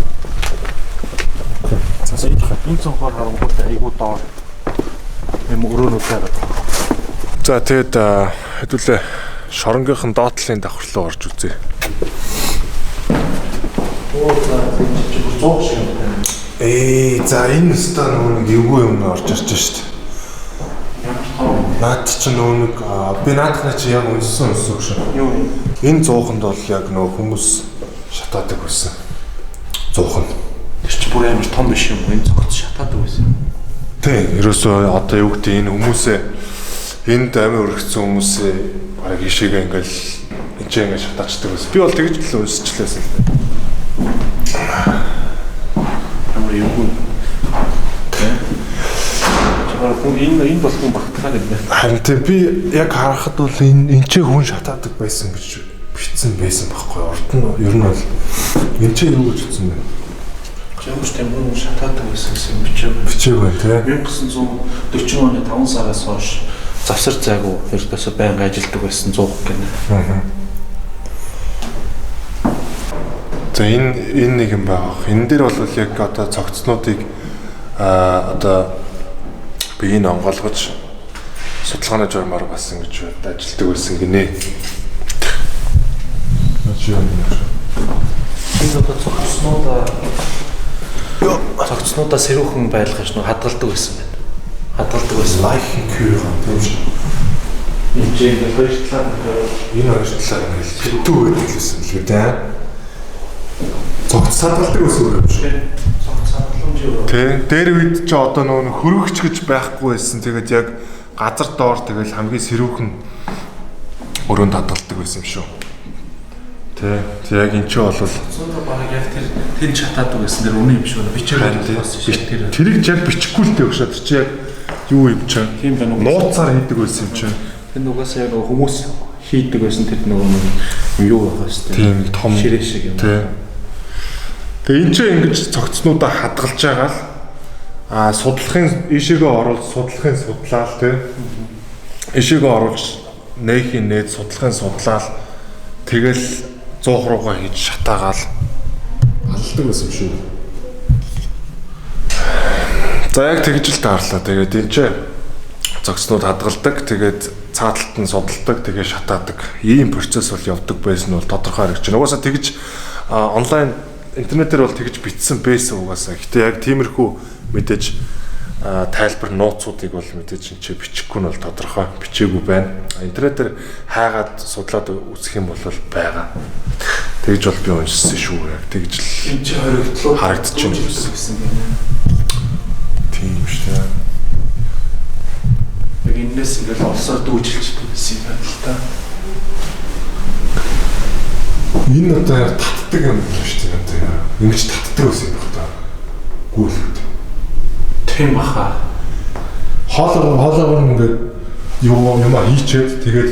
За энэ цонхоор харангуут айгу доор юм өрөөнүүд байгаа. За тэгэд хэдүүлээ шоронгийнхан доотлын давхар руу орж үзье. Оо за энэ чи бүр 100 шиг юм байна. За энэ өстө нөгөө нэг эвгүй юм орж ирж шít. Наад чи нөгөө нэг би наадхна чи яг үнсэн үнсэн шүү. Юу юм? Энэ зууханд бол яг нөгөө хүмүүс шатаадаг байсан. Зуухан. Тэр чи бүр амар том биш юм уу? Энэ цогц шатаадаг байсан. Тий, ерөөсөө одоо юу гэдэг энэ хүмүүсээ энд амин өргөцсөн хүмүүсээ бараг ишээгээ ингээл энэ ч ингээд шатаачдаг байсан. Би бол тэгж л үнсчлээсэн л дээ. Амар эвгүй. Чагаар хүн энэ бол хүн багтахаар юм байна. Харин тий би яг харахад бол энэ ч хүн шатаадаг байсан гэж бичсэн байсан байхгүй. Урд нь ер нь бол энэ ч юу гэж утсан бэ? Ямар ч тийм хүн шатаадаг байсан гэсэн бичээг. Бичээг байна тий. 1940 оны 5 сараас хойш завсар зайгүй ердөөсөө байнга ажилладаг байсан 100 гэнэ. За энэ нэг юм байгаа. Энэ дээр бол яг одоо цогцнуудыг одоо биеийг онгойлгож судалгааны журмаар бас ингэж ажилладаг байсан гинэ. Энэ одоо цогцнуудаа сэрүүхэн байлгаж нөө хадгалдаг байсан байна. Хадгалдаг байсан. Лайк кюр тийм шүү. Энэ чинь ингээд хоёр талаар энэ хоёр талаар ингээд хитүү байдаг гэсэн л үү дээ. Цогц хадгалдаг байсан юм шүү. Цогц хадгаламжийн өрөө. Тэ дээр үед чи одоо нөгөө хөргөгч гэж байхгүй байсан. Тэгээд яг газар доор тэгэл хамгийн сэрүүхэн өрөөнд хадгалдаг байсан юм шүү. Тэ яг энэ чи бол цогцнуудаа бараг яг тэр тэнд шатаадаг байсан тэр үнэн юм шиг байна. Бичээр бас тэр. Тэрийг яг бичихгүй л дээ өгшөө. Тэр чи яг юу юм чи? Тийм байна уу? Нууцаар хийдэг байсан юм чи. Тэр нугасаа яг нөгөө хүмүүс хийдэг байсан тэр нөгөө нэг юу байх вэ? Тийм том ширээ шиг юм. Тэ. Тэгээ энэ чи ингэж цогцнуудаа хадгалж байгаа л судлахын ийшээгээ оруулж судлахын судлаал тэ. Ийшээгээ оруулж нээхийн нээд судлахын судлаал тэгэл 100 руугаа хийж шатаагаал алдаг байсан юм шүү. За яг тэгж л таарлаа. Тэгээд энэ ч зогснууд хадгалдаг, тэгээд цааталт нь судалдаг, тэгээд шатаадаг. Ийм процесс бол явдаг байсан нь бол тодорхой харагч. Угаасаа тэгж онлайн интернетээр бол тэгж бичсэн байсан угаасаа. Гэтэ яг тиймэрхүү мэдээж тайлбар нууцуудыг бол мэдээж энэ ч бичихгүй нь бол тодорхой бичээгүй байна. Интернетээр хайгаад судлаад үзэх юм бол байгаа. Тэгж бол би уншсан шүү. Яг тэгж л энэ чи хоригдлоо харагдчихэв гэсэн юм. Тийм шүү. Яг энэс ингээл олсоор дүүжилчдэг байсан юм байна л та. Энэ одоо татдаг юм шүү дээ. Ингэж татдаг байсан юм байна та. Гүйлгэд. Тийм баха. Хоолоогоор ингээд юм хийчээд тэгээд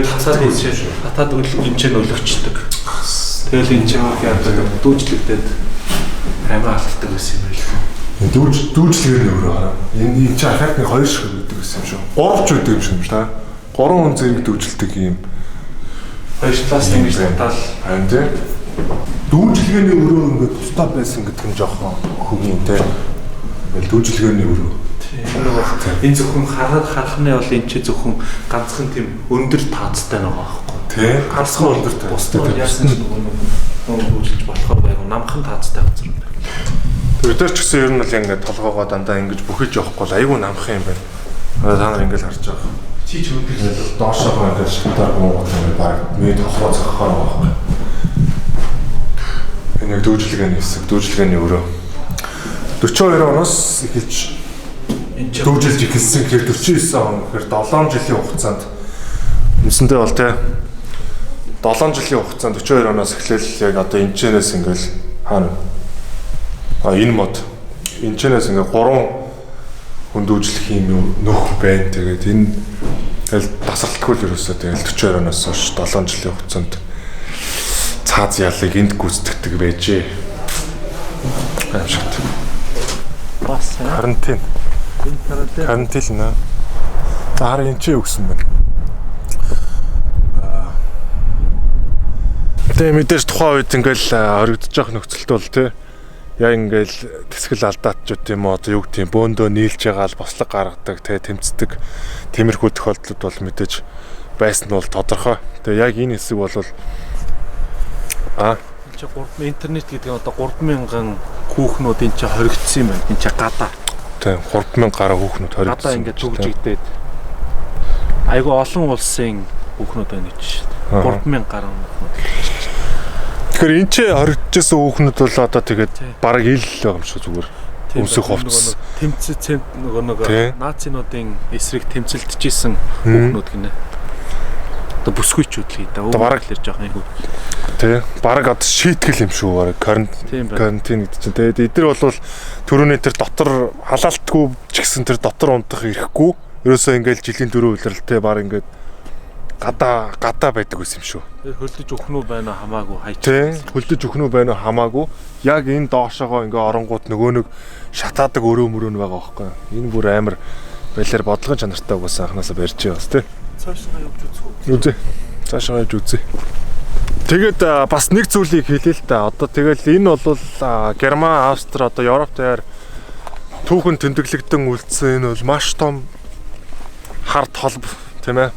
татаад хийчээд татаад үл энэ ч өлөгчдөг. Тэгэл энэ ч яадаг дүүжлэгдээд амиа алддаг байсан юм байна л. Дүүжлэгээр нь өөрөө хараа. Энэ чинь ахаад нэг хоёр шиг өгдөг гэсэн юм шүү. Гурав ч өгдөг юм шиг юм та. Гурван хүн зэрэг дүүжилдэг юм. Хоёр талаас нь ингэж татаал. Харин тий. Дүүжлэгээний өрөө ингээд тусдаа байсан гэдэг нь жоохон хөгийн тий. Ингээл дүүжлэгээний өрөө. Тийм. Энэ зөвхөн хараад харахны бол энэ чи зөвхөн ганцхан тийм өндөр таацтай нэг байхгүй. Тий. Ганцхан өндөр таацтай. Яасан ч нөгөө дүүжилж болохоор байгуу намхан таацтай газар юм байна. Бид нар ч гэсэн ер нь бол ингээд толгоогоо дандаа ингэж бүхэж явахгүй л айгүй намхан юм байна. Та нар ингээд харж байгаа. Чи ч өндөр доошоогоо ингээд шатаар гунгууд ингээд баг миний толгой цохохоор байгаа байхгүй. Энэ яг дүүжлэгээний хэсэг, дүүжлэгээний өрөө. 42 оноос эхэлж дүүжилж эхэлсэн гэхээр 49 он гэхээр 7 жилийн хугацаанд үндсэндээ бол те 7 жилийн хугацаанд 42 оноос эхлээл яг одоо энэ чэнэс ингээд хаана энэ мод энэ чэнэс ингээ 3 хүн дүүжлэх юм нөх байна. Тэгээд энэ тэгэл тасралтгүй л ерөөсөө тэгэл 42 оноос хойш 7 жилийн хугацаанд цааз ялыг энд гүйцэтгэдэг байжээ. Аимшигт. Бас карантин. Энэ карантин. Карантин нэ. За хараа, энэ чи юу гэсэн бэ? Тэгээ мэдээж тухайн үед ингээл хоригдож явах нөхцөлд бол те яг ингээл тэсгэл алдаат ч юм уу, одоо юу гэдэг юм, бөөндөө нийлж байгаа л бослог гаргадаг те, тэмцдэг тиймэрхүү тохиолдлууд бол мэдээж байсан нь бол тодорхой. Тэгээ яг энэ хэсэг бол энэ чи 3 интернет гэдэг нь одоо 3000 хүүхнүүд энэ чи хоригдсан юм байна. Энэ чи гадаа. Тийм, 3000 гаруй хүүхнүүд хоригдсан. Гадаа ингээд түгжигдээд айгүй олон улсын хүүхнүүд байна гэж. 3000 гаруй хүүхнүүд. Тэгэхээр энэ ч хоригдчихсан хүүхнүүд бол одоо тэгээд бараг ил л байгаа юм шиг зүгээр. Өмсөх хувцас. Тэмцэл нөгөө нэг нацинуудын эсрэг тэмцэлдэж исэн хүүхнүүд гинэ. Одоо бүсгүйчүүд л да. Бараг л жоохон юм. Тий. Бараг одоо шийтгэл юм шүү бараг карантин гэдэг чинь. Тэгээд эдгээр бол түрүүний тэр дотор халаалтгүй ч гэсэн тэр дотор унтах ирэхгүй. Ерөөсөө ингээл жилийн дөрөв улиралтай бараг ингээд гадаа байдаг байсан юм шүү. Тэр хөлдөж өгөх нү байна уу хамаагүй хайч. Тий. Хөлдөж өгөх нү байна уу хамаагүй. Яг энэ доошоогоо ингээ оронгууд нөгөө нэг шатаадаг өрөө мөрөө нь байгаа байхгүй. Энэ бүр амар байлаар бодлогын чанартай угаасаа анханасаа барьж байгаа бас тий. Цаашаа явж үзэх үү? Үзье. Цаашаа явж үзье. Тэгээд бас нэг зүйлийг хэлье л да. Одоо тэгэл энэ бол Герман, Австри, одоо Европ даяар түүхэн тэмдэглэгдэн үлдсэн энэ бол маш том хар толб тийм ээ.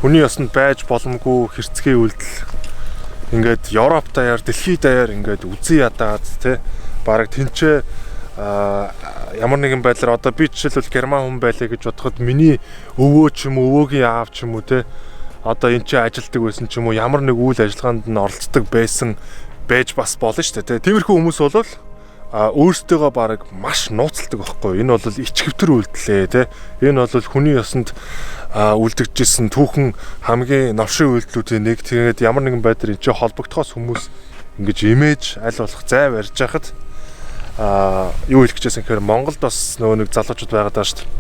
Хүний ёсонд байж боломгүй хэрцгий үйлдэл ингээд Европ даяар, дэлхий даяар ингээд үзэн ядаад тий. Бараг тэнцээ ямар нэгэн байдлаар одоо би жишээлбэл герман хүн байлаа гэж бодоход миний өвөө ч юм уу, өвөөгийн аав ч юм уу те, одоо энэ ч ажилтдаг байсан ч юм уу, ямар нэг үйл ажиллагаанд нь оролцдог байсан байж бас болно шүү дээ те. Тиймэрхүү хүмүүс бол өөрсдийгөө бараг маш нууцладаг байхгүй. Энэ бол ичгэвтер үйлдэлээ те. Энэ бол хүний ёсонд үлдэгдчихсэн түүхэн хамгийн новшин үйлдэлүүдийн нэг. Тэгээд ямар нэгэн байдлаар энэ ч холбогдохоос хүмүүс ингэж имиж аль болох зай барьж хахад юу хэлэх гэжсэн гэхээр Монголд бас нөгөө нэг залуучууд байгаад байгаа шүү дээ.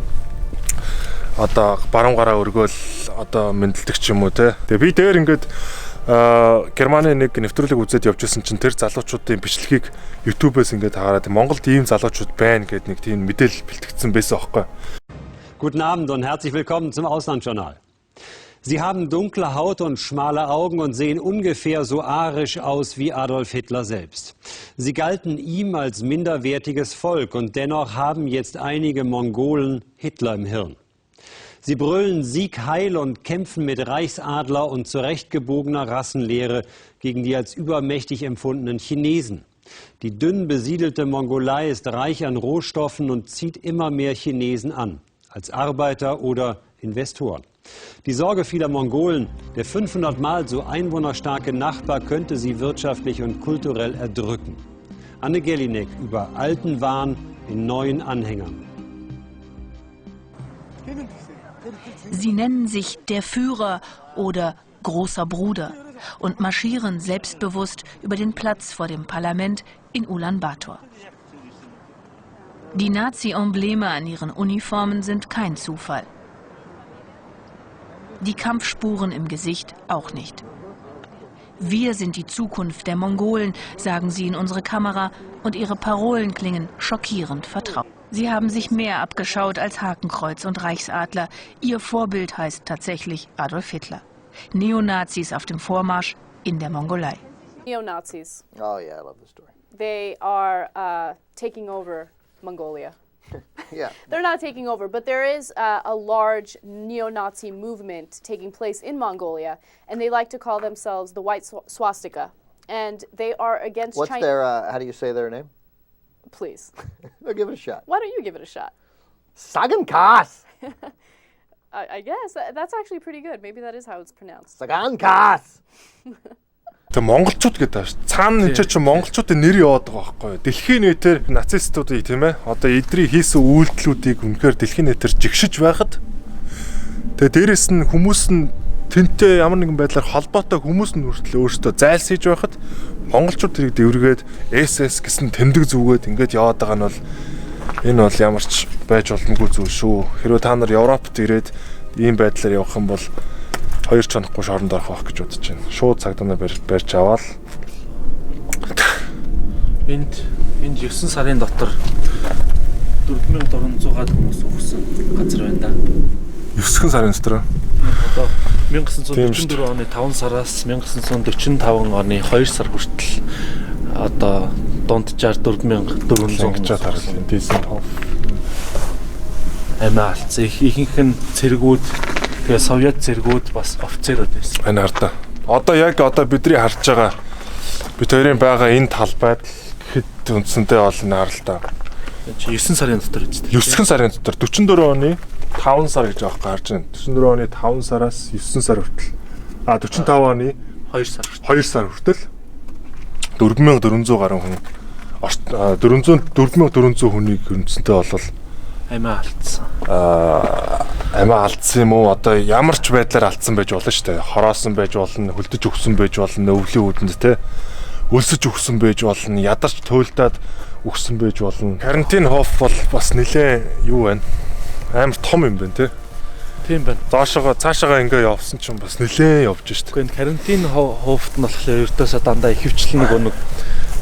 Одоо баруун гараа өргөөл одоо мэндэлдэг ч юм уу те. Тэгээ би дээр ингээд Германы нэг нэвтрүүлэг үзээд явж байсан чинь тэр залуучуудын бичлэгийг YouTube-ээс ингээд хараад Монголд ийм залуучууд байна гэд нэг тийм мэдээлэл бэлтгэгдсэн байсан аахгүй. Guten Abend und herzlich willkommen zum Auslandsjournal. Sie haben dunkle Haut und schmale Augen und sehen ungefähr so arisch aus wie Adolf Hitler selbst. Sie galten ihm als minderwertiges Volk und dennoch haben jetzt einige Mongolen Hitler im Hirn. Sie brüllen Sieg Heil und kämpfen mit Reichsadler und zurechtgebogener Rassenlehre gegen die als übermächtig empfundenen Chinesen. Die dünn besiedelte Mongolei ist reich an Rohstoffen und zieht immer mehr Chinesen an, als Arbeiter oder Investoren. Die Sorge vieler Mongolen, der 500 Mal so einwohnerstarke Nachbar könnte sie wirtschaftlich und kulturell erdrücken. Anne Gellinek über alten Wahn in neuen Anhängern. Sie nennen sich der Führer oder großer Bruder und marschieren selbstbewusst über den Platz vor dem Parlament in Ulaanbaatar. Die Nazi-Embleme an ihren Uniformen sind kein Zufall. Die Kampfspuren im Gesicht auch nicht. Wir sind die Zukunft der Mongolen, sagen sie in unsere Kamera, und ihre Parolen klingen schockierend vertraut. Sie haben sich mehr abgeschaut als Hakenkreuz und Reichsadler. Ihr Vorbild heißt tatsächlich Adolf Hitler. Neonazis auf dem Vormarsch in der Mongolei. Neo-Nazis. Oh yeah, I love this story. They are taking over Mongolia. Yeah. They're not taking over, but there is a large neo-Nazi movement taking place in Mongolia, and they like to call themselves the White Swastika. And they are against What's China. their, how do you say their name? Please. No, give it a shot. Why don't you give it a shot? Sagan Kaas. I guess that's actually pretty good. Maybe that is how it's pronounced. Sagan Kaas. Тэгээ монголчууд гэдэг ааш. Цаана энэ чинь монголчуудын нэр яваад байгаа байхгүй юу? Дэлхийн нийтээр нацистуудыг тийм ээ. Одоо эдрий хийсэн үйлдэлүүдийг үнэхээр дэлхийн нийтээр жигшиж байхад тэгээ дээрэс нь хүмүүс нь тэнтэй ямар нэгэн байдлаар холбоотой хүмүүс нь хүртэл өөрсдөө зайлсхийж байхад монголчууд тэрийг дэвргээд SS гэсэн тэмдэг зүгээд ингээд яваад байгаа нь бол энэ бол ямар ч байж боломгүй зүйл шүү. Хэрвээ та нар Европт ирээд ийм байдлаар явах юм бол хоёр чонохгүй шоронд орох байх гэж бодож байна. Шууд цагдаа барьж аваад Энд 9 сарын дотор 4400-аад хүмүүс үхсэн газар байна да. 9 сарын дотор. Одоо 1944 оны 5 сараас 1945 оны 2 сар хүртэл одоо дунджаар 4400 гэж тарлаа. Дизенхоф амиа алдсан. Ихэнх нь цэргүүд, тэгээ Совет цэргүүд бас офицерууд байсан. Энэ хардаа. Одоо яг одоо бидний харж байгаа бид хоёрын байгаа энэ талбайд гэхэд үндсэндээ бол энэ харалтаа. Чи 9 сарын дотор үсттэй. 9 сарын дотор 44 оны 5 сар гэж аахгүй харж байна. 44 оны 5 сараас 9 сар хүртэл. А 45 оны 2 сар хүртэл. 2 сар хүртэл 4400 гаруй хүн 400 4400 хүнийг үндсэндээ бол амиа алдсан. Амиа алдсан юм уу? Одоо ямар ч байдлаар алдсан байж болно шүү дээ. Хороосон байж болно, хөлдөж өгсөн байж болно, өвлийн үүдэнд те. Өлсөж өгсөн байж болно, ядарч туйлдаад өгсөн байж болно. Карантин хоф бол бас нэлээ юу байна? Амар том юм байна те. Тийм байна. Доошогоо цаашаага ингээ явсан чинь бас нэлээ явж штэ. Гэхдээ энэ карантин хофт нь болохоор ердөөсөө дандаа ихэвчлэн нэг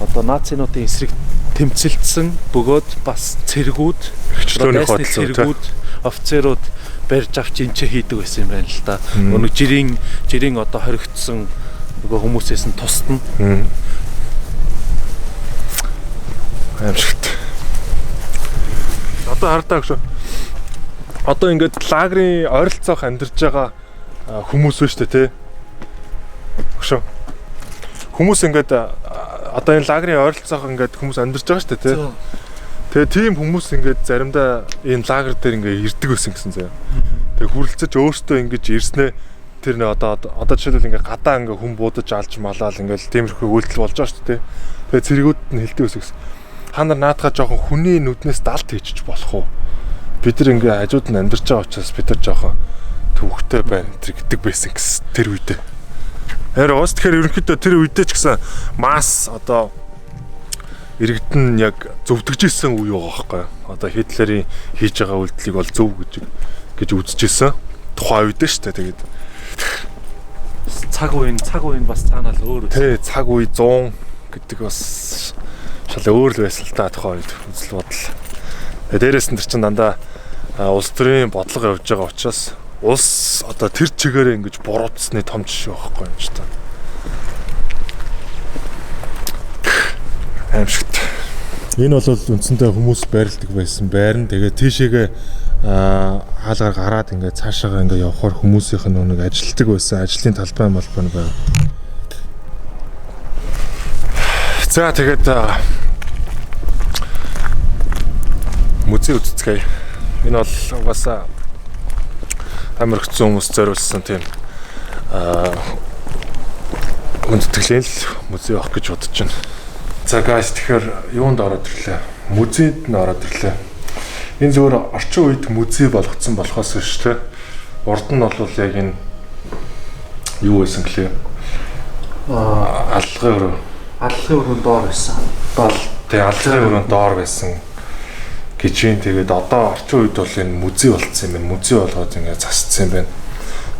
одоо нацинуудын эсрэг тэмцэлдсэн бөгөөд бас цэргүүд, Эрхчлөөний дайсны хөдөлгөөн, цэргүүд, офицерууд барьж авч энэ ч хийдэг байсан юм байна л да. Өнөг жирийн одоо хоригдсон нөгөө хүмүүсээс нь тусдна. Аимшигт. Одоо хардаа гэж. Одоо ингээд лагерын ойролцоох амьдарч байгаа хүмүүс ба штэ тий. Хөшөө. Хүмүүс ингээд одоо энэ лагерын ойролцоох ингээд хүмүүс амьдарч байгаа штэ тий. Тэгээ тийм хүмүүс ингээд заримдаа энэ лагер дээр ингээд ирдэг байсан гэсэн заяа. Тэгээ хүрэлцэж өөртөө ингэж ирснээ тэр нэ одоо жишээлбэл ингээд гадаа ингээд хүн буудаж алж малаал ингээд тиймэрхүү үйлдэл болж байгаа штэ тий. Тэгээ цэргүүд нь хэлдэг байсан гэсэн. Та нар наадхаа жоохон хүний нүднээс далд хийчих болох уу? Бид нар ингээ хажууд нь амьдарч байгаа учраас бид нар жоохон төвхтэй байна тэр гэдэг байсан гэсэн тэр үедээ. Харин уус тэгэхээр ерөнхийдөө тэр үедээ ч гэсэн масс одоо иргэдэн яг зөвдөгж исэн үе байгаа байхгүй юу? Одоо Хитлерийн хийж байгаа үйлдэлийг бол зөв гэж үзэж исэн тухайн үедээ шүү дээ. Тэгээд цаг үе нь бас цаанаа л өөр байсан. Тэ цаг үе 100 гэдэг бас шал өөр л байсан л та тухайн үед үзэл бодол. Тэгээ дээрээс нь тэр чинь дандаа улс төрийн бодлого явж байгаа учраас улс одоо тэр чигээрээ ингэж буруутсны том жишээ байхгүй юм ч та. Аимшигт. Энэ бол үндсэндээ хүмүүс байрладаг байсан байран. Тэгээ тийшээгээ хаалгаар гараад ингээд цаашаагаа ингээд явхаар хүмүүсийнх нь нэг ажилтдаг байсан. Ажлын талбай малбай байна. За тэгээд музей үзцгээе. Энэ бол угаасаа амар хэцүү хүмүүс зориулсан тийм хүндэтгэлийн л музей байх гэж бодож байна. За guys тэгэхээр юунд ороод ирлээ? Музейд нь ороод ирлээ. Энэ зөвөр орчин үед музей болгоцсон болохоос биш те. Урд нь бол яг энэ юу байсан гэлээ? Аллагын өрөө. Аллагын өрөөнд доор байсан. Тэгээ аллагын өрөөнд доор байсан гэж юм. Тэгээд одоо орчин үед бол энэ музей болцсон юм байна. Музей болгоод ингээд засцсан юм байна.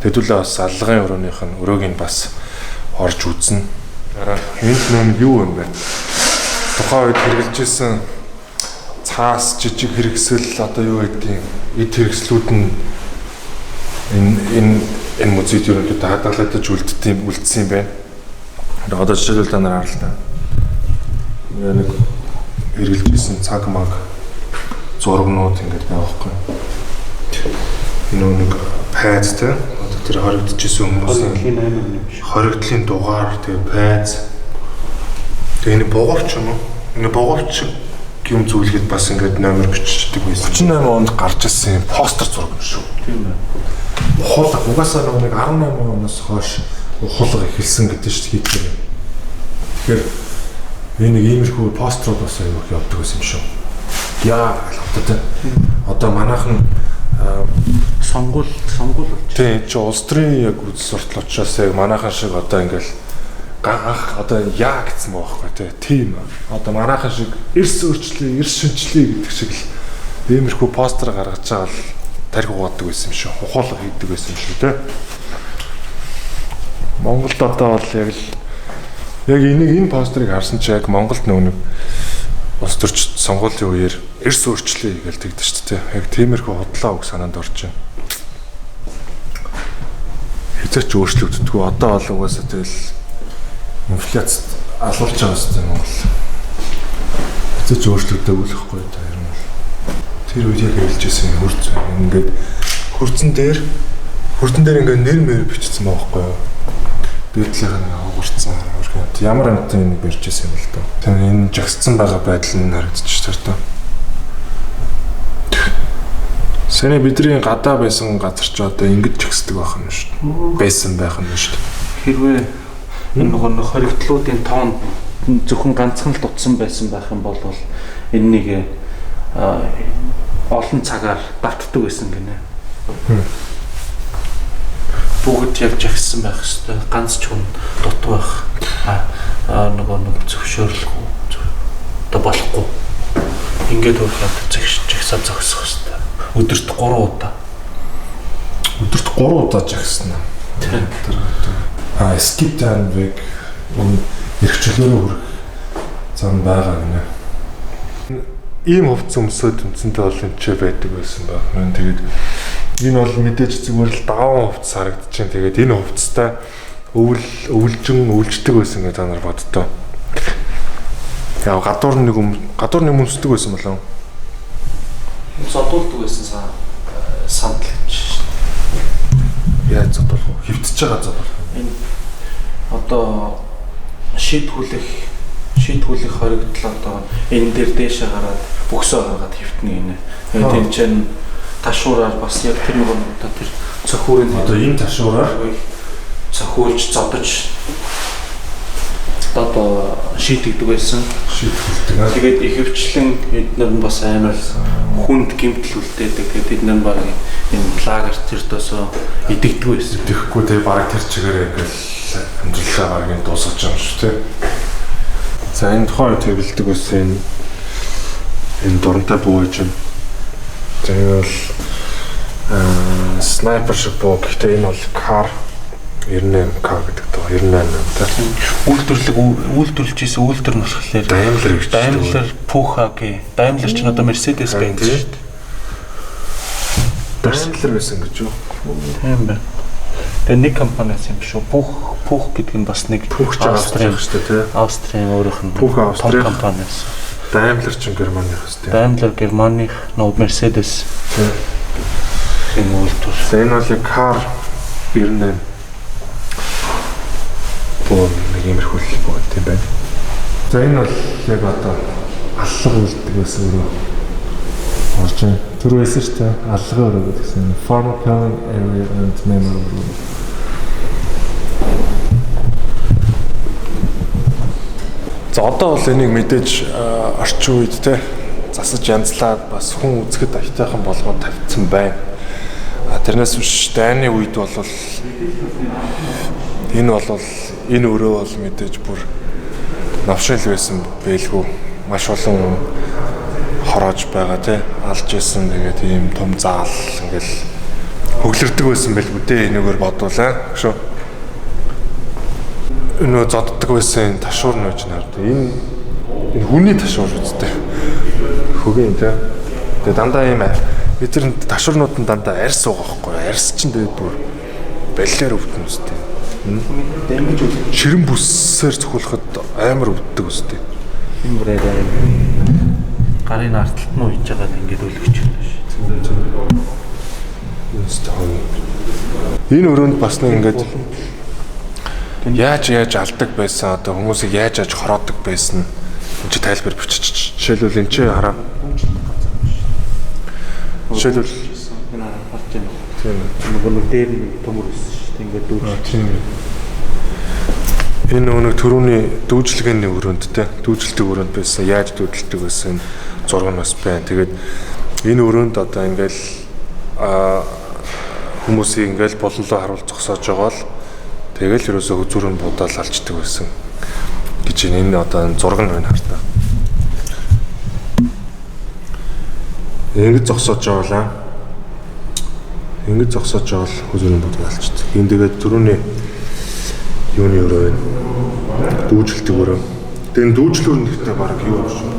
Тэдүүлээ бас аллагын өрөөнийх нь өрөөг нь бас орж үзнэ. Энд нүм юу юм бэ? Тухайн үед хэрэглэжсэн цаас жижиг хэрэгсэл одоо юу гэдгийг эд хэрэгслүүд нь энэ энэ музейд ерөнхийдөө хадгалагдаж үлдсэн юм байна. Одоо жишээлбэл та нар харалта. Нэг хэрэглэжсэн цаг маг зургнууд ингээд байгаа байхгүй. Энэ нэг пайз те. Одоо тэр хоригдчихсэн хүмүүсийн хоригдлын дугаар тэгээ пайз. Тэгээ энэ бугуувч юм уу? Энэ бугуувч юм зүйлгээд бас ингээд номер бичдэг байсан. 38 онд гарч ирсэн постэр зураг юм шүү. Тийм ээ. Ухуулга угаасаа нэг 18 оноос хойш ухуулга эхэлсэн гэдэг шүү дээ Хитлер. Тэгэхээр энэ нэг иймэрхүү постерууд бас аюу их явдаг байсан юм шүү. Яа одоо тэ. Одоо манайхан сонгуул болчих. Тийм чи улс төрийн яг үзэл суртал учраас яг манайхан шиг одоо ингээл анх одоо яа гэсэн байгаа байхгүй тий. Тийм. Одоо манайхан шиг эрс өөрчлөе, эрс шинчлэе гэдэг шиг л иймэрхүү постэр гаргаж байгаа л тарих угаадаг байсан юм шүү. Ухуулга хийдэг байсан юм шүү тий. Монголд одоо бол яг л яг энийг энэ постерыг харсан чи яг Монголд нөгөө нэг улс төрч сонгуулийн үеэр эрс өөрчлөе гэж тэгдэг шүү дээ. Яг тиймэрхүү худлаа үг санаанд орж байна. Хэзээ ч өөрчлөгддөггүй. Одоо бол угаасаа тэгэл инфляцид алуулж байгаа юм Монгол. Хэзээ ч өөрчлөгдөөгүй л ихгүй та ер нь бол. Тэр үед яг хэлж байсан хөрц ингээд хөрцөн дээр ингээд нэр мэр бичсэн байгаа байхгүй юу? Дээдлийнх нь хугарцсан өргөнд ямар амтны нэг барьж байсан юм л доо. Тэр энэ жагссан байгаа байдал нь харагдчих тэр доо. Сэний бидний гадаа байсан газар ч одоо ингэж жагсдаг байх юм шүү дээ. Байсан байх юм шүү дээ. Хэрвээ энэ нөгөө хоригдлуудын тоонд зөвхөн ганцхан л дутсан байсан байх юм бол энэ нэг олон цагаар давтдаг байсан гинэ. Бүгд яг жагссан байх хэвээр, ганц ч хүн дут байх нөгөө нэг зөвшөөрлгүй одоо болохгүй. Ингээд өөрлөд жагсаа зогсох хэвээр. Өдөрт 3 удаа. Өдөрт 3 удаа жагсна. Тэр одоо skip down вэг эрх чөлөөрөө хүрэх зам байгаа гинэ. Ийм хувцас өмсөөд үндсэндээ бол энэ ч байдаг байсан байх. Тэгээд энэ бол мэдээж зүгээр л даван хувцас харагдчихээн. Тэгээд энэ хувцастай өвлжин өвлждөг байсан гэж та нар боддоо. Яа гадуур нэг өмсдөг байсан болов. Зодуулдаг байсан сандал гэж. Яаж зодуулах вэ? Хөвтөж байгаа зодуулах. Энэ одоо шид хүлэх хоригдол одоо энэ дээр дээшээ гараад бөксөө гаргаад хөвтнө гинэ. Тэгээд энэ чинь ташуураар бас яг тэр нөгөө одоо тэр цохиурын одоо энэ ташуураар цохиулж зодож одоо шийдэгдэг байсан. Шийдэгдэг. Тэгээд ихэвчлэн эднэр нь бас амар хүнд гэмтэл үлдээдэг. Тэгээд эднэр нь баг энэ лагер тэр дөөсөө идэгдэг байсан. Идэхгүй те баг тэр чигээрээ ингээл амьдралаа баг энэ дуусгаж байгаа юм шүү те. За энэ тухайн үед хэрэглэдэг байсан энэ дурантай буу гэж байна. За энэ бол снайпер шиг буу. Гэхдээ энэ бол кар 98К гэдэг доо 98 та. Үйлдвэрлэж ийсэн үйлдвэр нь болохоор Daimler гэж. Daimler Puch AG. Daimler ч нь одоо Mercedes Benz шүү дээ. Daimler байсан гэж юу? Тийм байна. Тэгээ нэг компаниас юм шүү. Puch гэдэг нь бас нэг Puch ч Австрийн шүү дээ, тий. Австрийн өөрийнх нь Puch Австрийн компани байсан. Daimler ч Германых шүү дээ. Daimler Германых, нөө Mercedes. Тийм үйлдвэр. За энэ бол яг Car 98 буу нэг иймэрхүү л буу тийм байна. За энэ бол яг одоо аллага үлддэг байсан өрөө орж байна. Түр байсан шүү дээ. Аллагын өрөө гэдгсэн. Farmer Killing Area and Memory Room. За одоо бол энийг мэдээж орчин үед те засаж янзлаад бас хүн үзэхэд аятайхан болгоод тавьсан байна. Тэрнээс биш дайны үед бол энэ бол энэ өрөө бол мэдээж бүр навшил байсан байлгүй. Маш олон хороож байгаа тий алж исэн. Тэгээд ийм том заал ингээл хөглөрдөг байсан байлгүй дээ. Энэгээр бодуулаа шүү. Өнөө зодддаг байсан ташуур нь үж нард. Энэ хүний ташуур үстэй. Хөгийн тий. Тэгээд дандаа ийм бид нар ташуурнууд нь дандаа арьс уугаа байхгүй. Арьс чинь тэгээд бүр балиар өвдөн үстэй. Дэмжиж үл. Ширэн бүсээр цохиулахад амар өвддөг үстэй. Энэ бүр арай гарын арталт нь уйж байгаад ингээд өлгөж байна шүү. Энэ өрөөнд бас нэг ингээд яаж алдаг байсан одоо хүмүүсийг яаж хороодог байсан энэ чи тайлбар бичиж. Жишээлбэл энэ чи хараа. Жишээлбэл энэ харж байна. Тийм. Нөгөө нэг дээр нэг төмөр өссөн шүү дээ. Ингээд дүүж. Тийм. Энэ нөгөө төрөүний дүүжлэгээний өрөөнд те дүүжилдэг өрөөнд байсан. Яаж дүүдэлдэг байсан зураг нь бас байна. Тэгээд энэ өрөөнд одоо ингээл хүмүүсийг ингээл болонлоо харуул зогсоож байгаа л тэгэл ерөөсөө хөзүүр нь будаал алчдаг байсан гэж энэ одоо зураг нь байна хартаа. Ингэж зогсоож байгаа лаа. Ингэж зогсоож байгаа л хөзүүр нь будаал алчдаг. Энэ тэгээд төрөүний юуны өрөө байна. Дүүжилдэг өрөө. Тэгээд энэ дүүжлүүр нь гэхдээ баг юу юм шүү.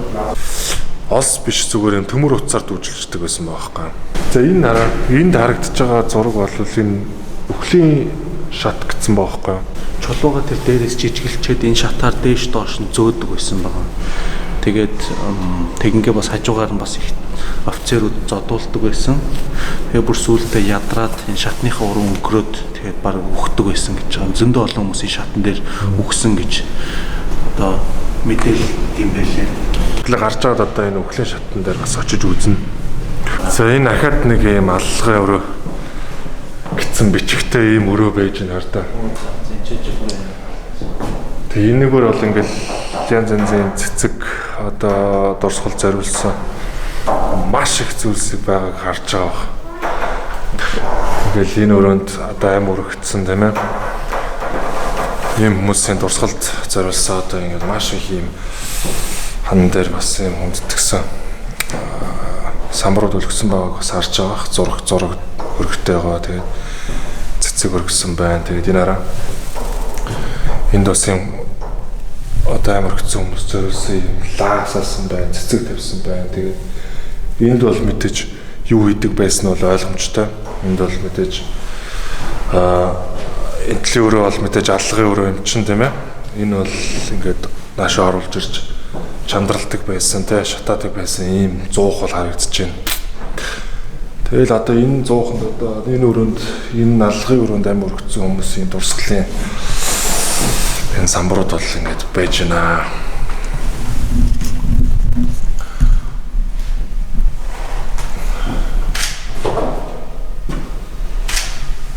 Олс биш зүгээр юм төмөр утсаар дүүжилждэг байсан байгаа байхгүй. За энэ хараа энд харагдаж байгаа зураг бол энэ үхлийн шат гэсэн баахгүй юу? Чулууга тэр дээрээс жижигэлчээд энэ шатаар дээш доош нь зөөдөг байсан байгаа. Тэгээд тэгингээ бас хажуугаар нь бас их офицерүүд зодуулдаг байсан. Тэгээ бүр сүүлдээ ядраад энэ шатныхаа уран өнгөрөөд тэгээд баг үхдэг байсан гэж байгаа. Зөндөө олон хүмүүс энэ шатан дээр үхсэн гэж одоо мэдээлэл юм байлээ. Тэгэхээр гарч байгаад одоо энэ үхлийн шатан дээр бас очиж үзнэ. За энэ ахаад нэг юм аллагын өрөө гэсэн бичгтэй ийм өрөө байж байна хар та. Тэгээ энэгээр бол ингээл янз янзын цэцэг одоо дурсгал зориулсан маш их зүйлсийг байгааг харж байгаа бах. Ингээл энэ өрөөнд одоо аим өргөцсөн тийм ээ. Ийм хүмүүсийн дурсгалд зориулсан одоо ингээд маш их ийм хан дээр бас ийм хүндэтгсэн самбарууд өлгсөн байгааг бас харж байгаа бах. Зураг өргөтэй байгаа. Тэгээд цэцэг өргөсөн байна. Тэгээд энэ араа энд бас юм одоо амар хэцүү хүмүүс зориулсан юм лаасаасан байна, цэцэг тавьсан байна. Тэгээд энд бол мэдээж юу хийдэг байсан нь бол ойлгомжтой. Энд бол мэдээж энтлийн өрөө бол мэдээж аллагын өрөө юм чинь тийм ээ. Энэ бол ингээд наашаа оруулж ирж чандралдаг байсан, тий, шатаадаг байсан ийм зуух бол харагдаж байна. Тэгэл одоо энэ зууханд одоо энэ өрөөнд энэ аллагын өрөөнд амар өргөцсөн хүмүүсийн дурсгалын энэ самбарууд бол ингэж байж байна.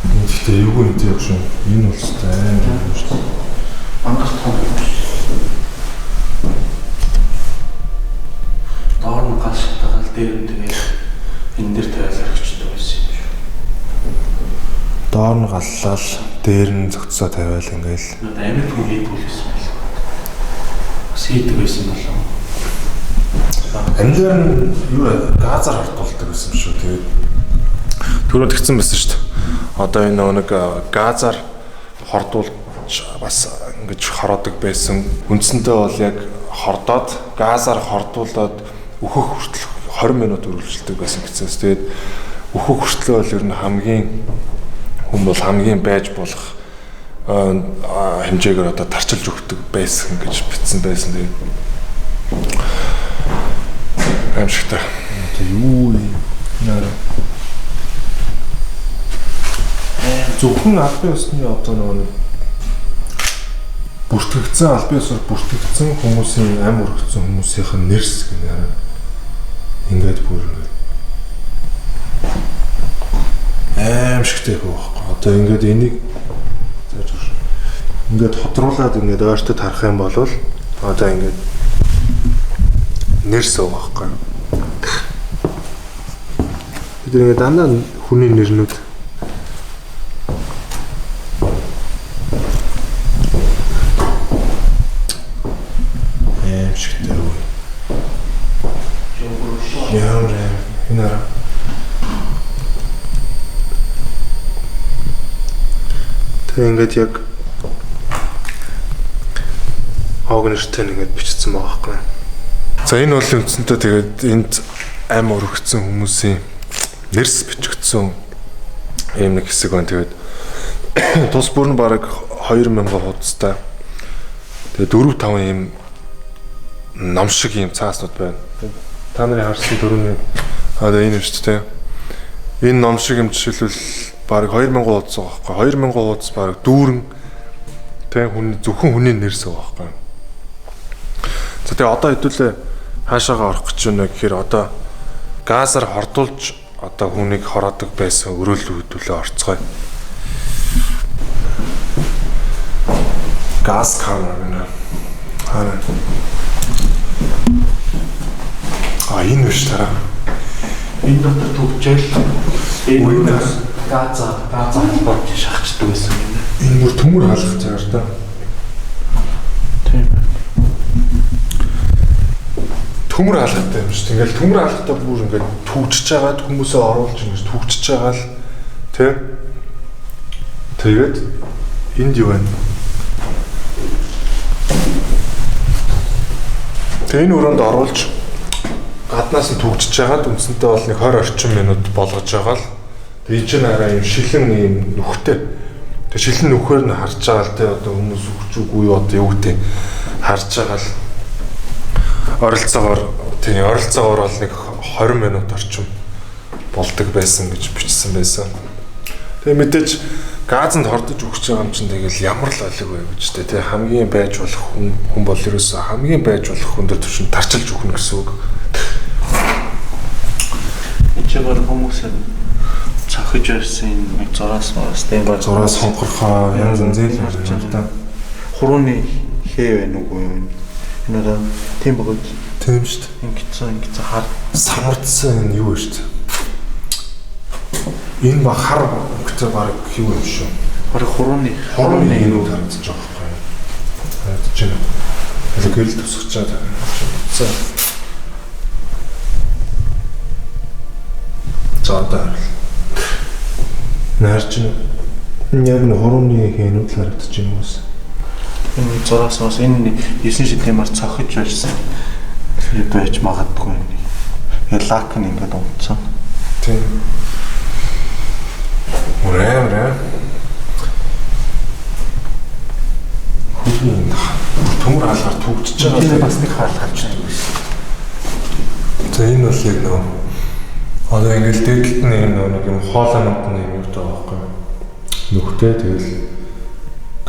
Энэ гэхдээ эвгүй юм тийм шүү. Энэ бол өстой амар юм шүү. Мангар том юм шүү. Доор нь гал шатагаал дээр нь тэгээд энэ дээр тавиал орхичдаг байсан юм шүү. Доор нь галлал дээр нь зөгцөө тавиал ингээл. Америк хүн хийдэг байсан байл. Бас хийдэг байсан болов. Амлиар нь юу газар хортуулдаг байсан юм шүү. Тэгээд түрүүнд тэгсэн байсан шүү дээ. Одоо энэ нэг газар хордуулж бас ингэж хороодог байсан. Үндсэндээ бол яг хордоод газар хордуулаад өөхөх хүртэл 20 минут үргэлжилдэг байсан гэсээс. Тэгээд өөхөх хүртлээ бол ер нь хамгийн хүн бол хамгийн байж болох хэмжээгээр одоо тарчилж өгдөг байсан гэж бичсэн байсан. Тэгээд аимшигтай. Одоо юу юм? Наа. Зөвхөн албан ёсны одоо нөгөө нэг бүртгэгдсэн албан ёсоор бүртгэгдсэн хүмүүсийн ам өргөцсөн хүмүүсийнх нь нэрс гэнэ. Ингээд бүр ингээд аимшигтай их байхгүй. Одоо ингээд энийг зааж өгш. Ингээд тодруулаад ингээд ойртод харах юм бол одоо ингээд нэрс байгаа байхгүй. Бид ингээд дандаа хүний нэрнүүд аимшигтай үү. Ямар аим энэ араа. Тэгээ ингээд яг ог нэртэй ингээд бичсэн байгаа байхгүй. За энэ бол үндсэндээ тэгээд энд ам өргөцсөн хүмүүсийн нэрс бичигдсэн ийм нэг хэсэг байна. Тэгээд тус бүр нь бараг 2000 хуудастай. Тэгээд 4 5 ийм ном шиг ийм цааснууд байна. Та нарын харсан дөрөвний одоо энэ юм шүү дээ. Энэ ном шиг юм жишээлбэл бараг 2000 хуудас байгаа байхгүй. 2000 хуудас бараг дүүрэн тэ хүн зөвхөн хүний нэрс байгаа байхгүй. За тэгээ одоо хэдүүлээ хаашаагаа орох гэж байна гэхээр одоо газар хордуулж одоо хүнийг хороодог байсан өрөөлөл хэдүүлээ орцгоё. Газ камер гэнэ. Хараа. А энэ биш тараа. Энэ дотор түгжээл энэ газа холбооч шахацдаг байсан юм байна. Энэ бүр төмөр халах заяар та. Тийм. Төмөр халахтай юм шүү дээ. Ингээл төмөр халахтай бүр ингээд түгжиж байгаад хүмүүсээ оруулж ингэж түгжиж байгаа л тий. Тэгээд энд юу байна? Тэгээ энэ өрөөнд оруулж гаднаас нь түгжиж байгаад үндсэндээ бол нэг 20 орчим минут болгож байгаа л. Тэгээ энэ чинь арай юм шилэн юм нүхтэй. Тэг шилэн нүхээр нь харж байгаа л те одоо хүмүүс үхэж үгүй юу одоо юу гэдэг харж байгаа л оролцоогоор тийм оролцоогоор бол нэг 20 минут орчим болдог байсан гэж бичсэн байсан. Тэгээ мэдээж газанд хордож өгч байгаа юм чинь тэгэл ямар л олиг вэ гэж тэ хамгийн байж болох хүн хүн бол ерөөсөө хамгийн байж болох хүн дээр түвшин тарчилж өгнө гэсэн үг. Энд чи баг хүмүүс цохиж байсан нэг зураас мараас тийм баг зураас хонхорхоо янз янзын л харж байна л да. Хурууны хээ байна уу юу? Энэ одоо тийм баг. Тийм шүү дээ. Ингэсэн ингэсэн хар самардсан энэ юу вэ шүү дээ. Энэ ба хар өнгөтэй баг юу юм шүү. Бараг хурууны хурууны энүүд харагдаж байгаа байхгүй юу? Харагдаж байна. Хэл гэрэл тусгаж байгаа. За. За одоо харал. Наарч байна. Яг нь хурууны хэнүүд л харагдаж байна уус. Энэ зураас бас энэ 9 шидийн мар цохиж байсан. Тэр байж магадгүй. Яг лак нь ингээд унтсан. Тийм. Амар аа. Хөлийн төмөр хаалгаар түгжиж байгаа. Тэр бас нэг хаал гарч байгаа юм биш. За энэ бол яг нөө одоо ингээл дээдлэлт нь юм нөө нэг юм хоолойнууд нь юм юутай байгаа байхгүй юу? Нүхтэй тэгэл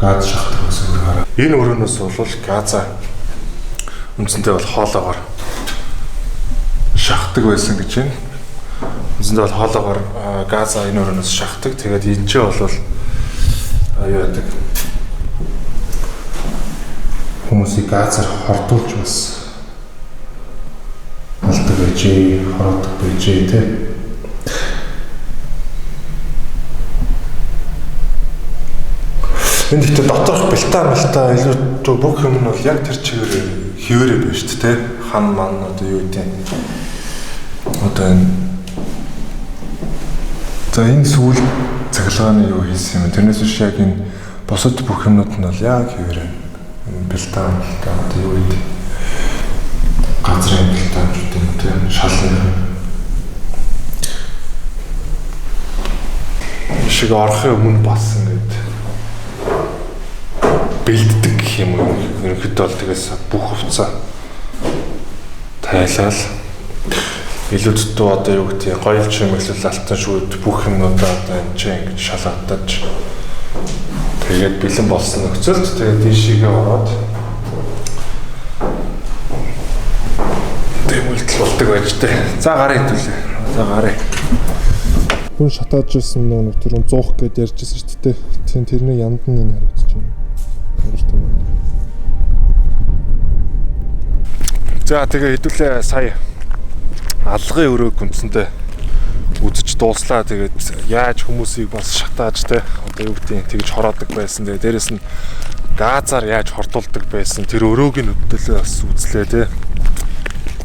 газ шахдаг байсан юм хараа. Энэ өрөөнөөс бол газа үндсэндээ бол хоолоогоор шахдаг байсан гэж байна. Үндсэндээ бол хоолоогоор газа энэ өрөөнөөс шахдаг. Тэгээд энэ ч бол юу яадаг хүмүүсийг газар хордуулж бас алдаг байжээ, хороодог байжээ тэ. Энд гэхдээ доторх бэлтаа мэлтаа илүү бүх юм нь бол яг тэр чигээр хэвээрээ байна шүү дээ тэ. Хан ман одоо юу гэдэг. Одоо энэ за энэ сүүл цахилгааны юу хийсэн юм. Тэрнээс биш яг энэ бусад бүх юмнууд нь бол яг хэвээрээ бэлтаа мэлтаа одоо юу гэдэг. Газрын бэлтаамжууд юм тийм шалын шиг орохын өмнө бас ингээд бэлддэг гэх юм уу. Ерөнхийдөө бол тэгээс бүх хувцас тайлал илүү дутуу одоо юу гэдэг гоёл чимэглэл алтан шүүд бүх юмнуудаа одоо энэ чинь ингэж шалгагдаж тэгээд бэлэн болсон нөхцөлд тэгээд дийшээгээ ороод тийм үйлдэл болдог байж тээ. За гараа хэдүүлээ. За гараа. Хүн шатааж ирсэн нэг тэр 100 гэд ярьжсэн шүү дээ. Тийм тэрний янд нь энэ харагдаж байна. Ямар тийм. За тэгээ хэдүүлээ сая алгын өрөөг үндсэндээ үзэж дууслаа. Тэгээд яаж хүмүүсийг бас шатааж те одоо юу гэдгийг тэгж хороодог байсан. Тэгээ дээрэс нь газар яаж хордуулдаг байсан. Тэр өрөөг нь өдөлөө бас үзлээ те.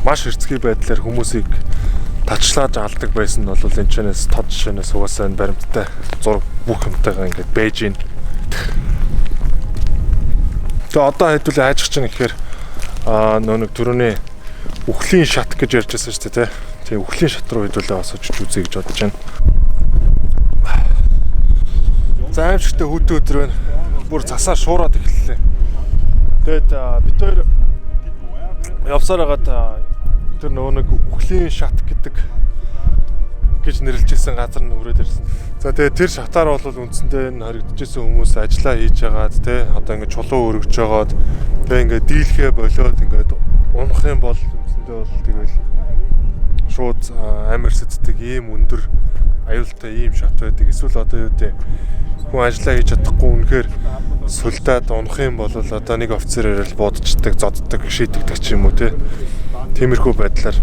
Маш эрцгий байдлаар хүмүүсийг тачлааж алдаг байсан нь бол энэ чэнэс тод жишээнээс угаасаа энэ баримттай зураг бүх юмтайгаа ингээд байж гин. Тэгээ одоо хэдүүлээ хайж чинь гэхээр нөө нэг түрүүний үхлийн шат гэж ярьж байсан шүү дээ, тэ. Тэгээ үхлийн шат руу хэдүүлээ бас очиж үзье гэж бодож байна. За аимшигтэй хүүтэн өдөр байна. Бүр засаа шуураад эхэллээ. Тэгээд бид хоёр явсаар хагаад тэр нөгөө нэг үхлийн шат гэдэг гэж нэрлэж исэн газар нь хүрээд ирсэн. За тэгээд тэр шатаар бол үндсэндээ энэ хоригдчихсэн хүмүүс ажиллаа хийж байгаад тэ одоо ингээд чулуу өргөж байгаад тэ ингээд дийлхээ болиод ингээд унах юм бол үндсэндээ бол тэгэл шууд амир сэтдэг ийм өндөр аюултай ийм шат байдаг. Эсвэл одоо юу гэдэг хүн ажиллаа хийж чадахгүй үнэхээр сулдаад унах юм бол одоо нэг офицер ирэл буудчихдаг, зодддаг, шийдэгдэг ч юм уу те. Тиймэрхүү байдлаар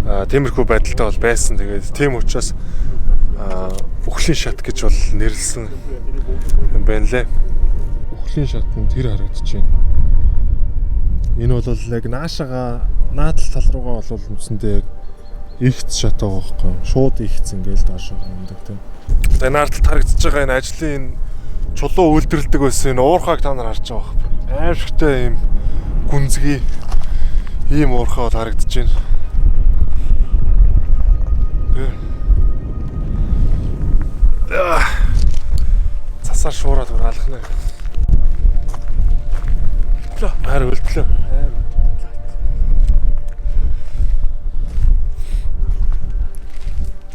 тиймэрхүү байдалтай бол байсан. Тэгээд тийм учраас үхлийн шат гэж бол нэрлсэн юм байна лээ. Үхлийн шат нь тэр харагдаж байна. Энэ бол яг наашаага наадал тал руугаа бол үндсэндээ яг ихц шат байгаа байхгүй юу? Шууд ихц ингээл доошоо ундаг тийм. Тэгээ наадал харагдаж байгаа энэ ажлын энэ чулуу үйлдвэрлэдэг байсан энэ уурхааг та нар харж байгаа байхгүй. Аимшигтай ийм гүнзгий ийм уурхаа бол харагдаж байна. Цасаар шуураад бүр алхна. Харин өлтлөө.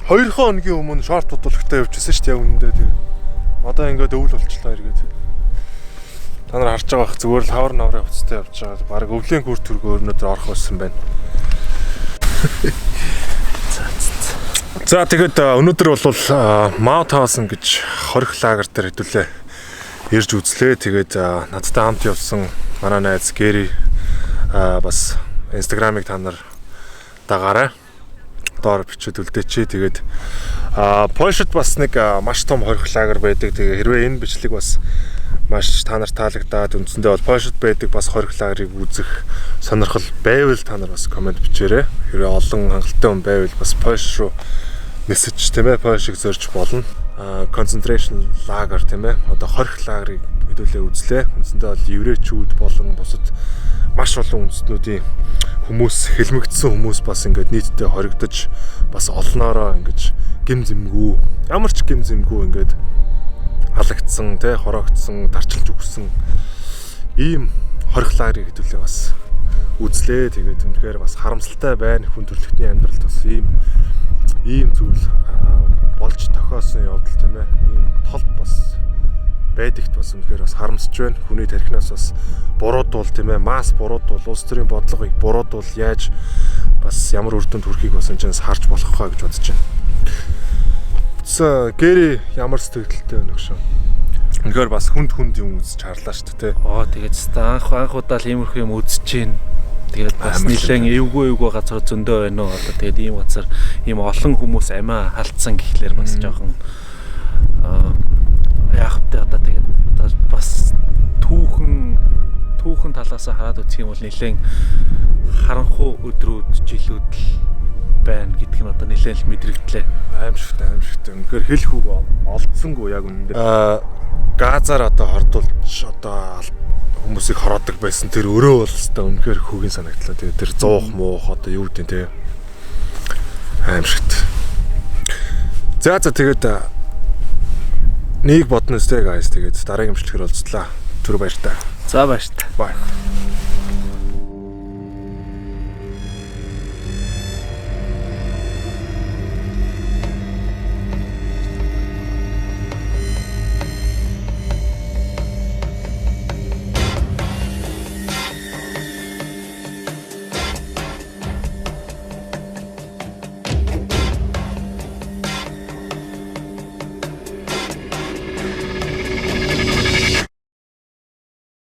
Хоёр хоногийн өмнө шорт бодуулахтаа явчихсан шүү дээ яг үнэндээ тэгээд. Одоо ингээд өвөл болчлоо эргээд. Та нар харж байгаа бах зүгээр л хавар наврын хувцастай явж байгаа. Бараг өвлийн гүр төргөө өнөөдөр орох байсан байна. За тэгээд өнөөдөр бол Маутхаузен гэж хорих лагер дээр хэдүүлээ ирж үзлээ. Тэгээд надтай хамт явсан манай найз Гэри бас Instagram-ыг та нар дагаарай. Доор бичээд үлдээчээ. Тэгээд Польшид бас нэг маш том хорих лагер байдаг. Тэгээ хэрвээ энэ бичлэг бас маш та нар таалагдаад үндсэндээ бол Польшид байдаг бас хорих лагерыг үзэх сонирхол байвал та нар бас комент бичээрэй. Хэрвээ олон хангалттай хүн байвал бас Польш руу мессеж тийм ээ Польшиг зорж болно. Concentration лагер тийм ээ одоо хорих лагерыг хэдүүлээ үзлээ. Үндсэндээ бол еврейчүүд болон бусад маш олон үндэстнүүдийн хүмүүс хэлмэгдсэн хүмүүс бас ингээд нийтдээ хоригдож бас олноороо ингэж гим зэмгүй ямар ч гим зэмгүй ингээд алагдсан тий хороогдсон тарчилж өгсөн ийм хорих лагерыг хэдүүлээ бас үзлээ. Тэгээд үнэхээр бас харамсалтай байна. Хүн төрөлхтний амьдралд бас ийм зүйл болж тохиосон явдал тийм ээ. Ийм тол бас байдагт бас үнэхээр бас харамсаж байна. Хүний тархинаас бас буруудвал тийм ээ, масс буруудвал улс төрийн бодлогыг буруудвал яаж бас ямар үр дүнд хүрэхийг бас энэ чанаас харж болох хаа гэж бодож байна. За Гэри ямар сэтгэлдэлтэй байна вэ? Үнэхээр бас хүнд хүнд юм үзэж харлаа шүү дээ. Оо тэгээд хэвээ анх удаа л иймэрхүү юм үзэж байна. Тэгээд бас нэлээд эвгүй газар зөндөө байна уу. Одоо тэгээд ийм газар ийм олон хүмүүс амиа халдсан гэхлээр бас жоохон яах вэ одоо тэгээд бас түүхэн талаасаа хараад үзэх юм бол нэлээд харанхуй өдрүүд жилүүд л байна гэдг нь одоо нэлээд л мэдрэгдлээ. Аимшигтай. Үнэхээр хэлэх үг олдсонгүй яг үнэндээ. Газар одоо хордуулж одоо хүмүүсийг хороодог байсан тэр өрөө бол өстой үнэхээр хөгийн санагдлаа. Тэгээд тэр зуух муух одоо юу гэдэг те аимшигт. За тэгээд нэг бодно өстэй guys. Тэгээд дараагийн бичлэгээр уулзлаа. Түр баяртай. За баяртай. Bye.